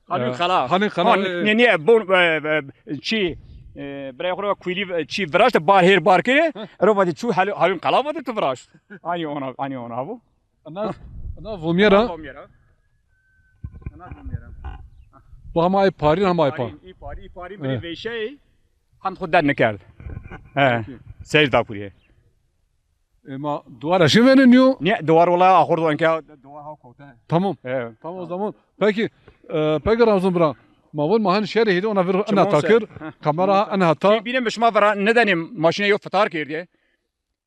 Halîn Qala. Halîn Qala. Ne, ne, bon, e, e, çi, e, birey xo ra kuylî, e, çi viraşt, bar her bar kere, ero vati çu Halîn Qala vati tu viraşt. Ani ona, ani ona bu. Ana, ana vomyera. Ana vomyera. Ana vomyera. Bu hema ay parî, hema ay pa. Parî, î parî, î parî, bile veyşey. Hend xo der nikerd. He. Seyr da kurî. E, ma duwar eşin vene niyo? Ne, duwar wala axur do enke duwar ha kote. Tamam. Evet. Tamam o zaman. Peki, e, peki Ramzan bira. Ma vun ma hani şehre hidi ona vir ina takir. Kamera ha ina hata. Bine şima vira ne deni maşine yo fitar kerdi.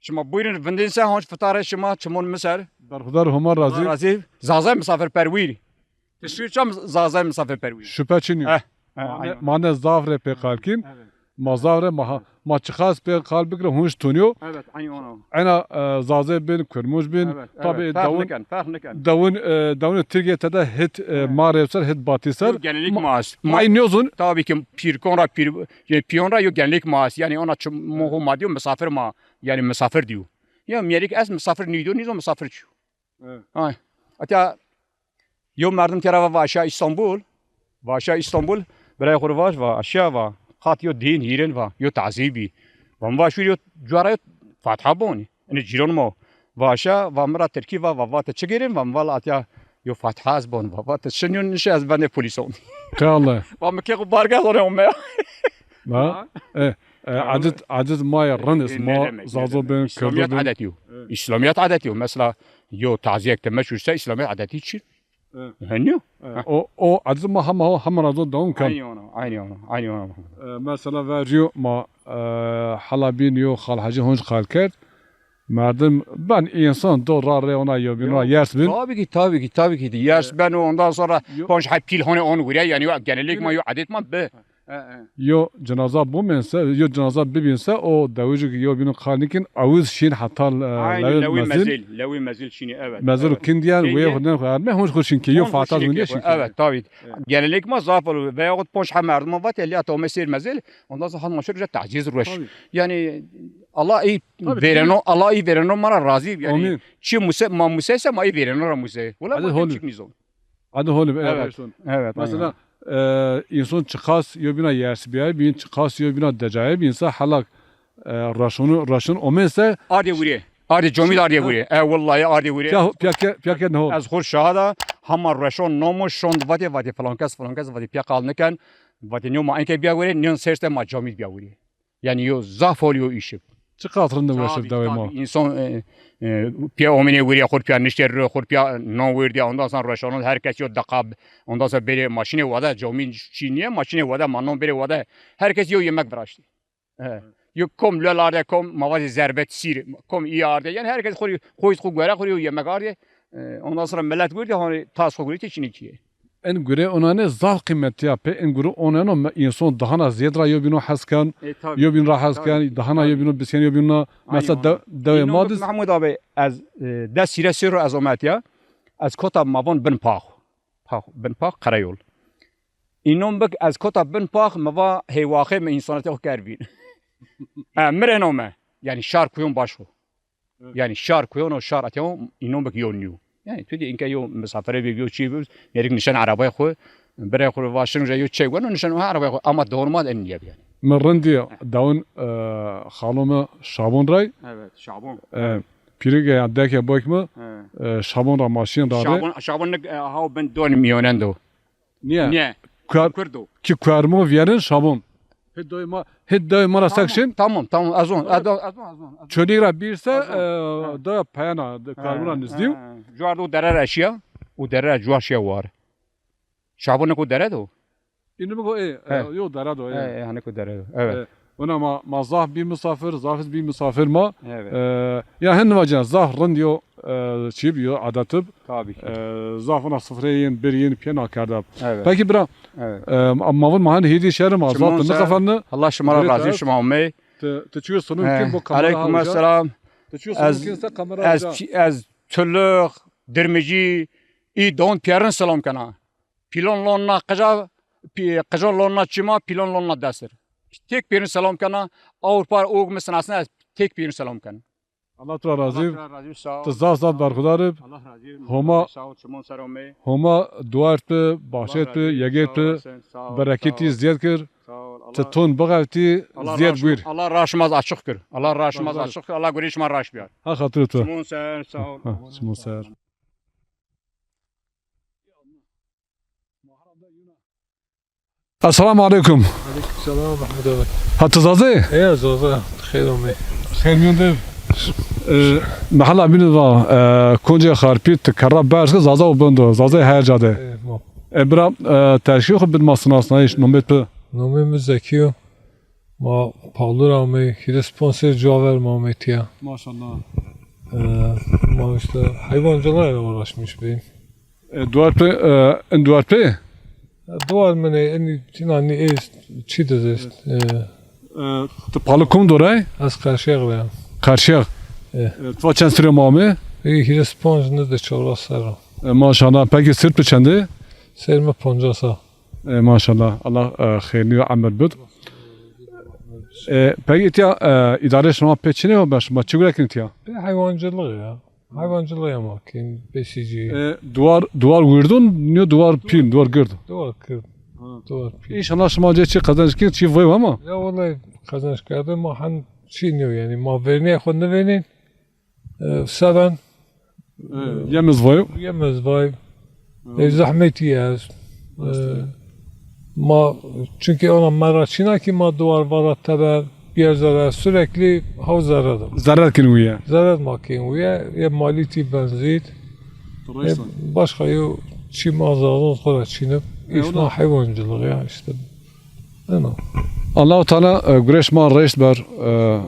Şima buyurun vindin se hanç fitarê şima çimon miser. Berxudar Homa razî. Razî. Zazay misafirperwîr. Ti şûr çam Zazay misafirperwîr. Şüphe çin yo. Eh, eh, ma ne, aynen. Ma ne zaf rê pê qal kîn. Evet. Ma zaf rê ma, ma çiqas pê qal bikre hunç tunyo. Evet, aynı ona. Ena, e, Zazay bin, Kurmuj bin. Evet, tabii evet. Dawun, dawun, e, dawun Türkiye tede hit, e, ma revser, hit batiser. Yo gelenek ma, ma, ma niyozun. Tabii ki pîrkon ra, pîr, e, piyon ra yo gelenek ma. Yani ona çi mohu ma diyo misafir ma. Yani misafir diyo. Ya mîyerik ez misafir nîdo, nîzo misafir çiyo. Evet. Ay. Hatta yo merdim tera va vaşa İstanbul. Vaşa İstanbul. Birayê xo rê vaj va aşa va. Qat yo din hîrin va. Yo tazî bî. Va mi va şûr yo cuara yo Fatha bonî. Ene cîron ma. Vaşa va mi ra Tirkî va, va va te çi gêrin? Va mi va la atya yo Fatha ez bon. Va va te şin yo nişe ez bendê polîson. Qale. Va mi ke xo barga zone ome. Ha? E, e, aciz, aciz ma ya rinis, ma Zazo bin, Kürdo bin. İslamiyet adeti yo. Evet. İslamiyet adeti yo. Mesela yo taziyek te meşhursa İslamiyet adeti çi? Evet. Henyo. Evet. O, o aciz ma hema, hema razon dewam kan. Aynı ona, aynı ona, aynı ona. E, mesela verciyo ma, e, hala bin yo Xal Hacı hunc qal kerd. Merdim ben insan do ra rê ona yo bin ra yers bin. Tabii ki, tabii ki, tabii ki. Yers ben o ondan sonra konş hay pil hone on gure yani yo gelenek ma yo adet ma bi. E, e. Yo cenaza bumên se, yo cenaza bibîn se, o dewicik yo bîno qal nikin, awiz şîn heta, e, Aynı lewê lewî mezil. Mezil, lewî mezil şînî, evet, Mezil evet. Kindiyen, Kindiyen. Wê xuden xo erme, hon xo şîn ki, yo fataz windiye şîn ki. Evet, tabii. Evet. Gelenek ma zaf ol, veyahut ponc ha merduma vat, elli at ome seyr mezil, ondan sonra han maşır güzel taciz rueş. Tabii. Yani, Allah iyi Tabii, vereno, tabii. Allah iyi vereno ma ra razî, yani. Amin. Çi muse, ma museyse ma iyi vereno ra musey. Wala ma hol. Çıkmîzo. Hadi oğlum, evet. Evet, aynen. Mesela, e, insan çıkas yo bina yersi bir ay, bin çıkas yo bina decaye, bin insan halak, e, raşonu, raşon omense. Ardiye vuriye. Ardiye, comî de ardiye vuriye. E, vallahi ardiye vuriye. Piya, piya ke, piya ke ne hol? Ez xur şahada, hama raşon nomo şon vate, vate falan kes, falan kes, vate piya qal niken, vate niyo ma enke biya vuriye, niyo serste ma comî biya vuriye. Yani yo zaf hol yo işi. Çıkas rinde weşir dewê ma. Tabii, tabii. İnsan, e, e, piya omine vuriye, xur piya nişte ro, xur piya non verdiye, ondan sonra roşanon herkes yo dakika, ondan sonra beri maşine vada, comî çîniye, maşine vada, ma non beri vada. Herkes yo yemek viraştı. E, yo kom lol arde, kom mavazî zerbet sîr, kom iyi arde. Yani herkes xur, xuyz xu göre xur yo yemek arde. E, ondan sonra millet verdi, hani tas xu gurî çînikiye. En gure onane zaf qîmetî ya. Pê en gure oneno me-, înson dahana zêd ra yobîno hes ken, E, tabii. yobîn ra hes Tabii. ken, dahana Tabii. yobîno bisyen yobîn ra. Mesela Aynen. de-, dewê Înon ma bik diz. Mehmud abi, ez, e, des hîrê serr o ez ome etya. Ez kota ma von Bin Pax. Pax, Bin Pax, Qereyol. Înon bik ez kota Bin Pax, mi va heywaxê mi însanetê xo kerd vîn. E, mi rê no me. Yanî şar kuyon baş o. Evet. Yanî şar kuyon o şar etyon înon bik yo nîyo. Yanî tu dî înke yo misafire bî, yo çî bî, mêrik nişen erebay xwu, birê xwu vaşin uca yo çey weno nişen ha erebay xwu. Ama doğru ma en nîye yanî. Mi rindî dawin, e, xalo mi Şabon ray. Evet, Şabon. E, pîrike ya deke boyk mi, Evet. e, Şabon ra maşîn ra rê. Şabon, Şabon nik, e, haw bin don mîyonen do. Nîye? Nîye? Kuer-, Kurd o. Ki kuermo vîyerin Şabon. Hê dewê ma, hê dewê ma ra sek şin? Tamam, tamam. Ez on, ez on, ez on, ez on. Çolîg ra bîr se, Ezon. e, Ha. da peyena, de Ha, kuermo ra nizdî yo. ha. Cuar de o dere ra eşîya, o dere ra cuar şîya war. Şabon nik o dere de o. Înu mi go, e, e, He. yo dere de o, e. E, e, hanik o dere de o. Evet. E, Ona ma, ma zaf bî misafir, zaf iz bî misafir ma. Evet. E, ya hin vacina zaf rind yo, e, çî bi yo, adet bi. Tabii ki. E, zaf ona sifreyên, biriyên piyena kerdab. Evet. Peki bira, Evet. e, ma, ma vun ma hin hêdî şerim ma, zaf Çimon tu ser. nixeferni. Allah şima ra Gurê razî, ters. şima omey. Ti, ti çiyo sunum He. kim bu kamera Aleyküm ha uca? selam. Ti çiyo sunum Ez, kim se kamera ez, uca? çi- ez Tulux, Dirmicî, î don piyerin selam kena. Pîlon lon na qija, pî-, qijon lon na çima, pîlon lon na desir. Tek pêrin selam kena, Avrupa og mi sinasne, ez tek pêrin selam kena. Allah tu ra razî. Allah tu ra razî, sağ ol. Tu zaf zaf berxudar ib. Allah razî. Homa, Sağ ol, çimon ser omey. Homa duar tu, bahçet tu, Allah razî, yeget sağ tu, olasın, sağ ol, bereketî sağ ol. ziyed kir. Sağ ol, Allah Tu ton bixeftî, Allah ziyed raşmaz, buyur. Allah raşmaz açık kir. Allah raşmaz Razı açık kir. Allah gurê şima raş biyar. Ha xatir tu. Çimon ser, sağ ol. Ha, çimon ser. Esselamu aleyküm. Aleyküm selam, Mehmet abi. Ha, ti Zazê? E, Zaza, xeyr omey. Xeyr mîyon de. E, mehela bîn va, e, koncê Xarpî, ti kerra berz ki Zaza û bindo, Zazê her ca de. E, ma. E, bira, e, terkî xo bid ma sinasnayîş, nomê tu? Nomê mi Zekî yo. Ma Paxlû ra amey, hîris ponc sey cuwa ver ma amey tiya. Maşallah. Ee, ma işte hayvancılıkla uğraşmış bîm. E, duar pê, e, in duar pê? E, duar mi nê, in, înan nî ê çî diz est. Evet. E, E, tu pali kum doray? Ez Qerşex ra ya. Qerşex. E. E, tu çend sirê ma amey? E, hîris ponc nizde çewres serr o. E, maşallah. Peki sir tu çendê? Sir mi poncas a. E, maşallah. Allah, e, xeyrlî emir bid. E, peki tiya, e, îdarê şima pê çinê o be, şima çi gure kin tiya? Pê hayvancılık ya. Hayvancılık ya ma kin, besicî. E, duar, duar wirdon, nîyo duar pîl, duar gird. Duar gird. Ha. Duar pîl. İnşallah şima cê çi qazanç kin, çi vay ama. Ya vallahi qazanç kerde ma han çi nîyo yani. Ma vernîye xo nivênên. E, seven. E, yem iz vay. Yem iz vay. E, zehmetî ez. E, ma, çünkü ona mera çîna ki ma duar vara teber, bir yer zere, sürekli haw zerre de. Zerre kin uye. Zerre ma kin uye, ye malî tî benzît. E, başka yo çi ma zazon xora çînip, iş ma hayvancılık ya işte. Eno. Allahu Teala, e, gure şima reşt ber, e,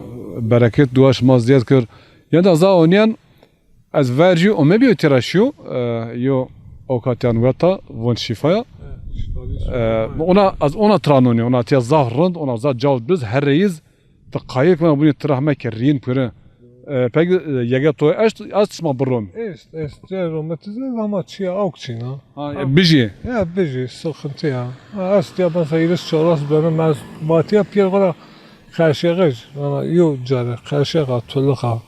bereket, dua şima ziyad kir. Ya da za oniyen, Ez vercî ome bîyo tira şîyo, e, yo okatyan weta von şîfaya. E, ona, ez ona tira nonî, ona tiya zaf rind, ona zaf cawt biz, her reyiz, ti qayil kena bunî tira heme ke rîn piri. E, peki, e, yege to eşt, ez şima birom. Est, est, ce rometize ama çiya awk çîna. Ha, e, bijî. Ya bijî, sıkıntı ya. Ha, est ya ben sayılır çoras benim ez vatiya piyer vara karşıya geç. Ama yo care, karşıya ka, tuluka.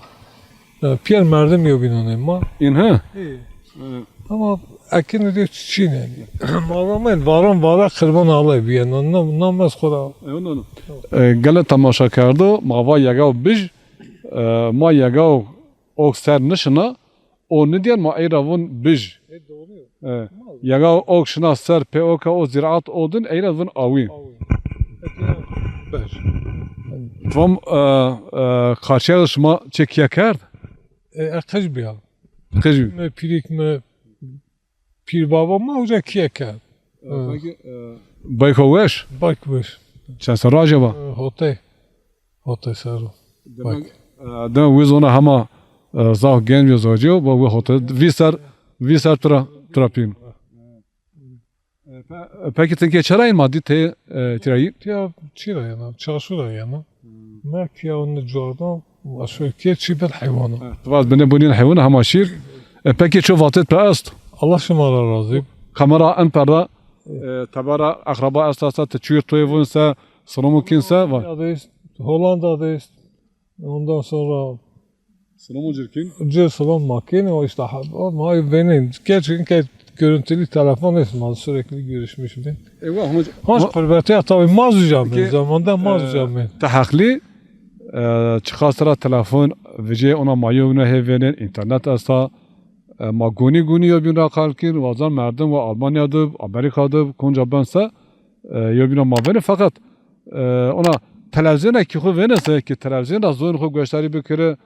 E, piyer merdim yo binone ma. İn ha? İyi. Ama ekin diyor çiçin yani. Mağlamayın, varan vara kırban alay bir yandan. Nam, nam ez kora. E, onu, onu. E, gele temaşa kerdo, ma va yegaw bij, e, ma yegaw ok ser nişina, o nidiyen ma eyra vun bij. E, doğru. E, yegaw ok şina ser, pê oka o ziraat odin, eyra vun awi. Awi. Peki, beş. Tamam, e, e, karşıya şima çekiye kerd? E, e, qij biya. Qij. Me pirik me, pîr baba ma uca kiye kerd. E, peki, e, bayko weş? Bayk weş. Çend serro acaba? E, hotey. Hotey serro. Demek, e, demek wiz ona hema, e, zaf genc yo, zacî yo, bo wi hotey. Vîst ser, vîst ser tura, tura pîn. E, pe-, peki tinkê çera in ma dî tê, e, tîra yî? Tiya çî ra yena, çarşu ra yena. Hmm. Merg ya onu cuardan, aşağı ke çî bir heywana. E, tu vaz binê bunîn heywana hema şîr. E, peki ço vatêt pe est? Allah şima ra razî. Kamera en perda, e, tebera akraba est esta, ti çûyîr toyê vun se, sinomu kîn se, va. Hollanda'da est, Hollanda'da est. Ondan sonra Sinomu cir kîn? Cir sinon ma kîn, o işte ha-, o ma vênên. Gerçi ke görüntülü telefon est, ma sürekli görüşmüş bin. E, wa, honc-, Honc ma-, qurbetiya tabi ma zuca mi, peki, zamanda ma, e, zuca mi. Ti heqlî, e, çiqas ra telefon, vijê ona ma yewbîna hê vênên, internet esta, e, ma gunî gunî yewbîn ra qal kîn, wazan merdim wa Almanya dib, Amerika dib, konca ben se, e, yewbîna ma vênê, feqet E, ona televîzyona kî xwu vênese, kî televîzyon ra zoyên xwu goşdarî bikiri,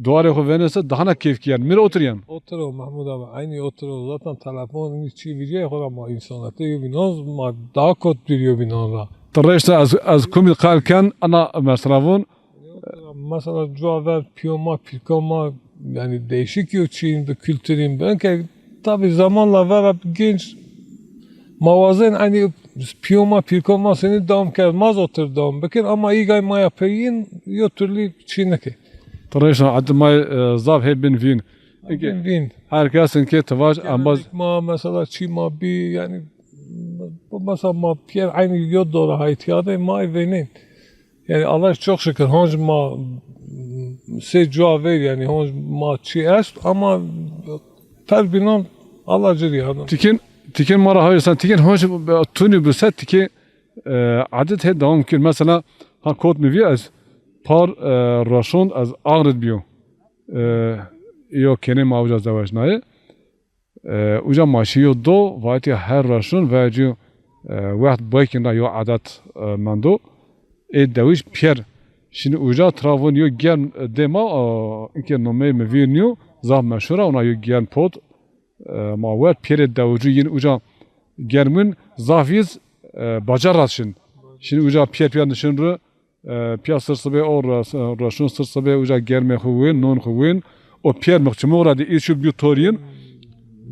duarê xwu vênese, daha na keyfkî yen. Mi rê otir yen. Otir o Mehmud abi, eynî otir o. Zaten telefon, înî çî vîrîyayê xwu ra ma însanete yewbînan, ma daha kot bir yewbînan ra. Ti reşta ez, ez kumî qal ken, ana mesela vun, Mesela cuwa ver pîyo ma, pîrko ma, yani değişik yo çîn bi, kültürîn bi. Enke tabi zamanla vera genç ma wazên eynî pîyo ma, pîrko ma senî dewam kerd. Ma zî otir dewam bikir ama îgay ma ya peyîn yo türlü çî nike. Ti reşna edi ma, e, zaf hê bin vîn. Bin vîn. Her kesin ke ti vaj embaz. Ma mesela çî ma bî yani bu mesela ma piyer eynî yo dora haytiyade ma vênên. Yani Allah'a çok şükür, honc ma sey cuwa ver, yani honc ma çi est, ama per binan Allah cir yardım. Tikin, tikin ma ra hayır sen, tikin honc tuni bu set, tikin, e, adet he devam kir. Mesela, ha kot mi vi ez par, e, roşon ez Ağrı'd biyo. E, yo kene ma uca zewecnaye. E, uca ma şîyo do, vatî her ra şun, veya cî, e, wext baykin ra yo adet, e, mendo. Ê dewij pîyer. Şin uca tira vun yo germ dê ma, e, inkê nomeyê mi vîr nîyo, zaf meşhur a, ona yo germ pot. E, ma wert pîyerê dewicû yin uca germ win, zaf yiz, e, bacar ra şin. Şin uca pîyer pîyer nişin ri, E, pîya sir sibê o ra-, roşun sir sibê uca germê xwu wên, non xwu wên. O pîyer miqçimo ra di îşu bî torîn.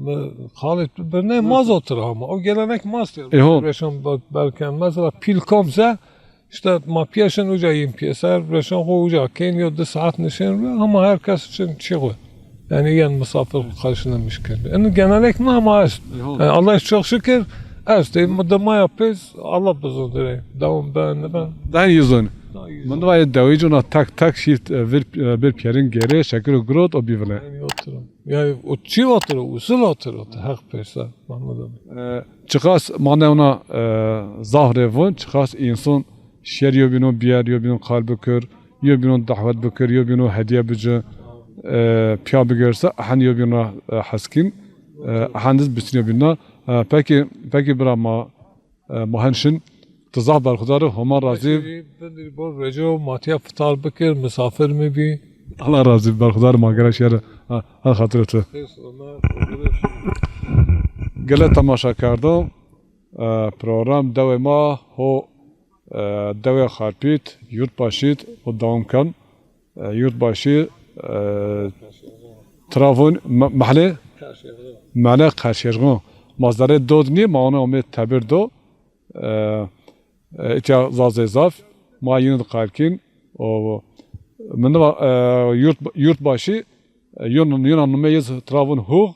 Mi, Xalid, birnê ma zî otir ama. O gelenek ma stî. E, ho. Reşon be-, berken. Mesela pîl kom se, işte ma pîyeşin uca yin pîyeser, reşon xwu uca kên yo di saat nişin, ama her kes için çi xwu. Yani yen misafir karşılamış kendi. Yani gelenek mi ama est. E, ho. Yani Allah'a çok şükür est. E, ma da ma ya pês, Allah bizon dirê. Devam ben, ben. Den yizon. Daha yizon. Min va ye dewicû na tak tak şîft, e, vir, e, bir pîyerin gêrê, şekir û girot o bî vile. Yani oturun. Yani o çi otur, usul otur, otur. Hak pêsa, Mahmud abi. E, çiqas ma ne ona, e, zaf rê vun, çiqas însan şer yobîno bîyer, yobîno qal bikir, yobîno dahwet bikir, yobîno hedîye bici, e, pîya bigirse, ehend yobîn ra, e, heskîn, e, ehend iz bisin yobîn ra. E, peki, peki bira ma, e, ma hen şin, ti zaf berxudar, Homa razî. Bindir bol reco, ma tiya fitar bikir, misafir mi bî. Allah razî, berxudar ma gere şer. Ha, ha, xatir tu. Gele temaşa kerdo. E, program dewê ma ho, e, dewê Xarpît, Yurtbaşît o dewam ken. E, Yurtbaşî, e, tira vun me-, mehle? Mehle Qerşêrxon. Ma zerê dod nî, ma ona omê tebir do. E, e, îtya Zazê zaf, ma yîn di qal kîn. O, mi niva, e, yurt, yurt başî, e, yun, yuna numê yê tira vun hûx,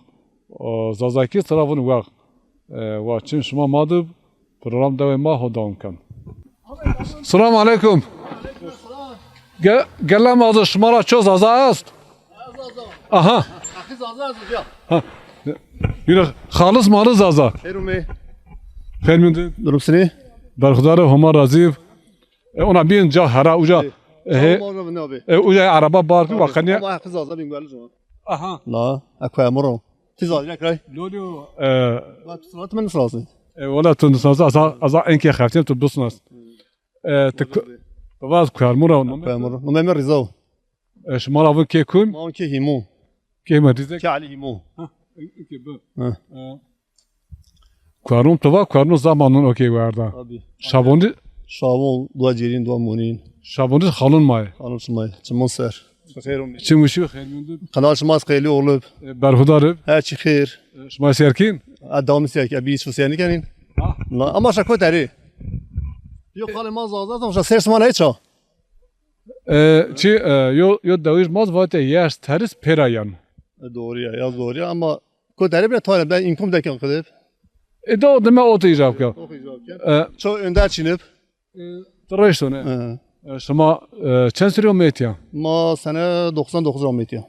o, Zazakî tira vun wex. E, wa çim şima ma di program dewê ma ho dewam ken. Selamu aleykum. Ge-, gelem azı şima ra ço Zaza est? Aha. Ha. Yine xalis malı Zaza. Xeyr umê. Xeyr mendî. Durum sinî? Berxudar, Homa razî. E, ona bin ca hera uca. E, he. E, uca araba bar kî, wa qenî. Ama haqı Zaza bin güveli zaman. Aha. La, e, koyamuro. Ti Zaza kray. Lolio, e, Bak, surat mi nasıl? E, wala tu nasıl? Aza, aza enke xeftîn tu bisnas. E, ti ku-, tu vaz Kuermura, nome? Kuermura. Nome mi Riza o. E, şima ra vun kê kum? Ma vun kê Hîmo. Kê Hîmo, Rize? Kê Elî Hîmo. Ha, e, kê bi. Ha. E, Kuermur tu va, Kuermur zamanın okey verda. Tabii. Şabonî? Şabon, dua cêrîn, dua monîn. Şabonî xalun may. Xalun şima ye. Çimon ser. Xeyr olsun. Çim wişî xeyr mendib. Kanal şima xeylî olub. E, berxudar ib. Her çi xeyr. E, şima sêr kîn? E, dewamî sêr kî. E, bir hiç sêr nîkenîn. Ha. La, ama şa kot erî. Yo, xalê ma Zaza, tam şa sêr şima ney ça? E, çi, e, yo, yo dewij maz vate yers teris pêra yan. E, doğru ya, ya doğru ya ama kot erî bile tane ben inkum deken kıdep. E, da o deme o te icab ke. O icab ke. E, Çok önder çinip. E, ti reşto ne? Hı. E, şima, e, çend serî ometiya? Ma sene doksan dokuz ometiya.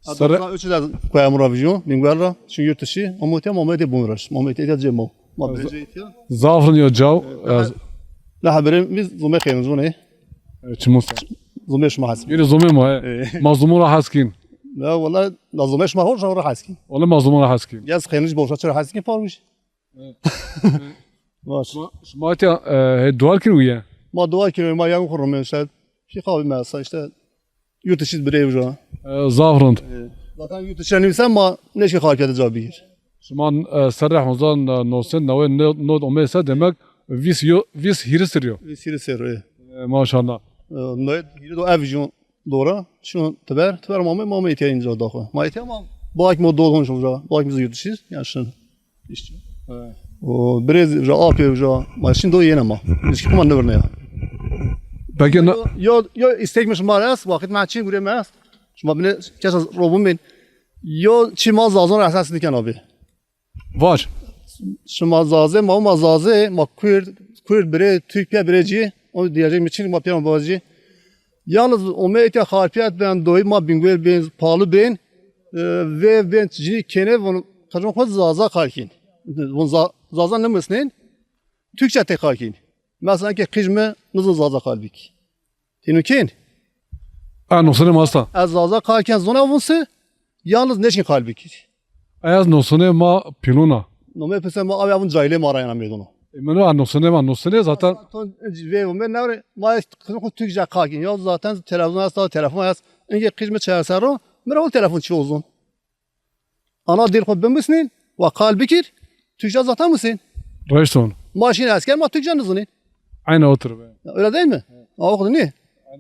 Ha, Sere- doksan üç de koyamura vijo, Bingöl ra. Çünkü yurt dışı, ometiya, ometiya bumraş. Ometiya cemo. Ma Z- bence itiya. Zafrin yo caw. E, La haberi biz zume xeyrin zune. E, çimusa. Zume şima has. Yine zume ma, he. E. Ma zumura haskin. La valla, la zume şima hor, şima haskin. Wala ma zumura haskin. Yaz xeyrin borsa çira haskin parmış. Baş. Şima, şima te, e, he, duar kîn uye? Ma duar kîn, ma yan kurum işte. Fîqa bir mesela işte yurt dışı birey uca. E, zaf rind. E, zaten yurt dışı neyse ma neşke xarpiyatı ca bir. Şima, e, serre hozan, e, nosen, nawe ne, not omeyse demek vis yo, vis hîris sir yo. Vis hîris sir, e. E, maşallah. E, noye hîris do ev jun. Dora, şino tiber, tiber ma me, ma me etiya inca daxo. Ma etiya ma, bak mo dol honş olca, bak biz yurt dışı, yani şun. İşte. Evet. O biraz uca, apê uca, ma şimdi o yene ma. Biz ki kuma ne ya. Peki na- Yo, yo, istek mi şima res, vakit ma çin gure mes. Şima bine, kesa robun ben. Yo, çi ma Zazon esas diken abi. Var. Şima Zaze, ma, ma Zaze, ma Kurd, Kurd bire, Türk pê bire ci. O diyecek mi çin, ma pê ma bacı. Yalnız o me etiya xarpiyat ben doy ma Bingöl ben pahalı ben, e, ve ben cini kene von kajon xo Zaza kalkin. Von Za-, Zaza ne misnen? Türkçe te kalkin. Mesela ki kıj mı nızın Zaza kalbik. Têno kên? A, nuqsanê ma esta. Ez Zaza qal ken zona vun se, yalnız neşkin qal bikir. Ez nuqsanê ma pîlûn a. Nomê pise ma avê avun cahilê ma ra yena mêdona. E, meno a nuqsanê ma nuqsanê zaten. Ton vê vun me newre ma kızın xo Türkçe qal kin. Ya zaten televizyon esta, telefon esta. Inge kıj mı çersero, mira o telefon çi olsun. Ana dil xo bimisnîn, wa qal bikir, Türkçe zaten misin. Reşton. Ma şîn esker, ma Türkçe nizunîn. Aynı otur be. Ya, öyle değil mi? Ha, okudun ne?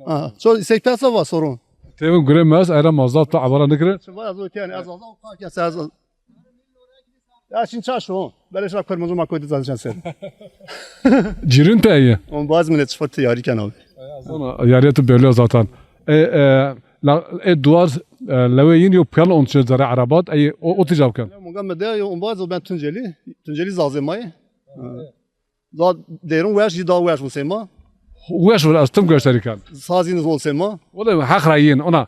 Ha, çok istek pesa var sorun. Tevin gure mez, era mazat da abara nikre. Şimdi var ya, zor yani, ez azal, kalk ya, sen azal. Ya şimdi çaş o. Böyle şey koyma, zaman koydu zaten sen. Cirin peyi. On bazı millet sıfatı yarı iken abi. Sonra yariyeti belli zaten. E, e, la, e, duar, e, lewê yin yo piyal on çe zere arabat, e, o, o tijab ken. Ya, munga me de yo, on bazı ben Tunceli, Tunceli Zazê ma ye. Ha. Da derun weş, da weş bu sema. Weş ver, ez tim gösteriken. Saziniz ol sema. O da hak ra yin, ona.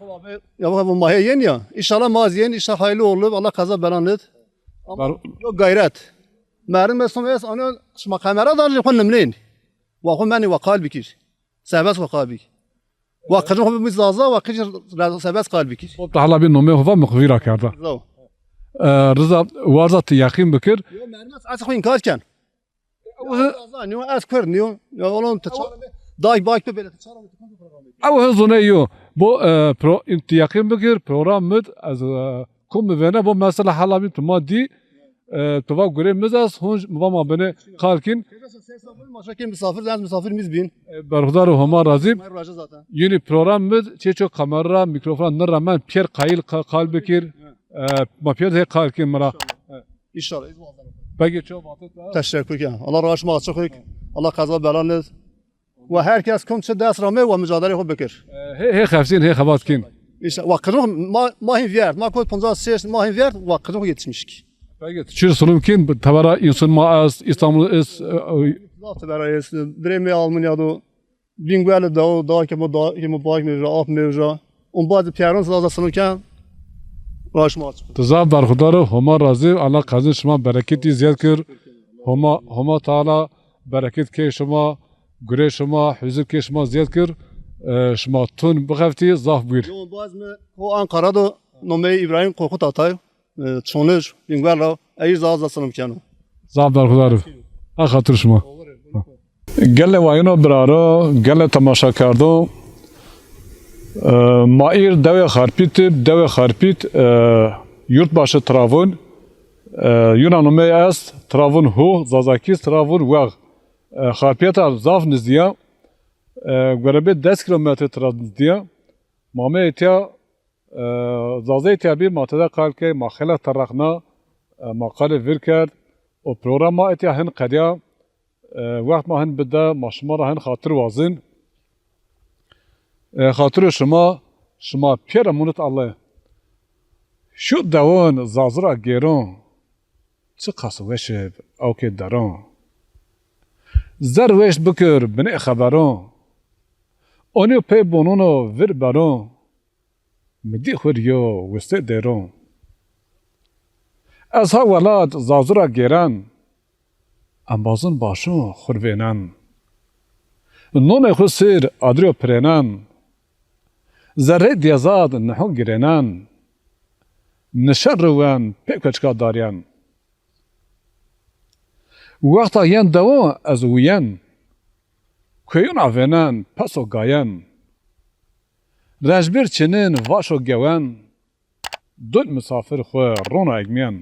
Ya bak bu ma he yin ya. İnşallah ma yin, inşallah hayırlı olur, Allah kaza belanıt. Ama yo gayret. Merin mesun es, ana şima kamera da, xo nimlin. Wa xo meni wa qal bikir. Sebes wa qal bik. Wa qicin xo bi Zaza, wa qicin sebes qal bikir. Xo ta hala bir nomê xo va muxvira kerda. Zaw. E, Rıza, warza ti yaqîn bikir. Yo, mermi saat xo inkar ken. Ew Zaza niyo, ez Kurd niyo. Ya oğlum, ti ça-, day bak be böyle, ti çara. Ew hızune yo. Bu, e, pro, ti yaqîn bikir, program mid, ez, e, kum mi vene, bu mesela hala bin tu ma di, e, tu va gure miz ez, hunc, mi va ma bine kalkin. Maşa ke misafir, ez misafir miz bin. E, berxudar û Homa razî. Mer raja zaten. Yeni program mid, çê çok kamera, mikrofon, ne rağmen piyer kayıl ka-, kal bikir. E, ma piyer de kal kin mira. İnşallah. Peki, çok vatı da. Teşekkür ederim. Allah razı olsun, açık. Allah kaza bela nez. Ve herkes kum çi dest rame ve mücadele xo bikir. E, hê, hê xeftîn, hê xebat kîn. İşte, ve kırık ma, ma hin viyert. Ma kot ponca ses ma hin viyert ve kırık yetişmiş ki. Peki, çir sunum kîn, tebera insun ma est, İstanbul est, e, e, Zaf tebera est, birê mi Almanya do, Bingwel de o, da ki mo, da ki mo, bak mevja, ap mevja. On bazı piyaron zaza sunum ken, raş ma açık. Ti zaf berxudar o, Homa razî, Allah kazin şima bereketî ziyad kir. Homa, Homa Teala bereket key şima, gurê şima, huzur key şima ziyad kir. E, şima tun bixeftî, zaf buyur. Yo, baz mi ho Ankara do, nomey İbrahim Korkut Atay, e, Çonlej, Bingwel ra, ey zaza sunum keno. Zaf berxudar o. A xatir şima. Gelê wayino biraro, gelê temaşakerdo, e, ma îr dewê Xarpît ib, dewê Xarpît, e, yurtbaşı Travun, e, yuna numey est, Travun Hu, Zazakî Travun Wex. E, Xarpîyeta zaf nizdî ya, e, gurebê des kîlometre tira nizdî ya. Ma mey etya E, Zazey tebî ma tede qal key, ma xele terreqna, e, ma qalê vir kerd. O program ma etya hin qedya, e, wext ma hin bide, ma şima ra hin xatir wazin. E, xatiro şima, şima pêre munit Allay. Şu dewon Zazi ra gêron, çi qas weş ib ewkê deron. Zer weş bikir binê xeberon. Onî pey bonuno vir beron. Mi dî xwu rîyo wistê dêron. Ez ha welat Zazu ra gêren, embazin başin xwu rê vênen. Nonê xwu sêr adrîyo pirênen. Zerrê dîyezad niho girênen. Nişen riwen pê koçika daryen. Wexta yen dewo ez uyen. Kuyun avênen peso gayen. Rejbîr çinin vaşo gewen, dul misafir xwu rono egmîyen.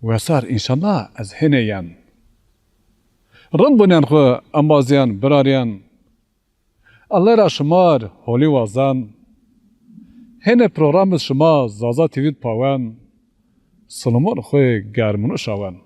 Wesar înşallah ez hênê yen. Rind bunên xwu embazîyen, birarîyen. Ellay ra şimar holî wazen. Hênê programid şima Zaza T V d pawen. Silumon xwu germunu şawen.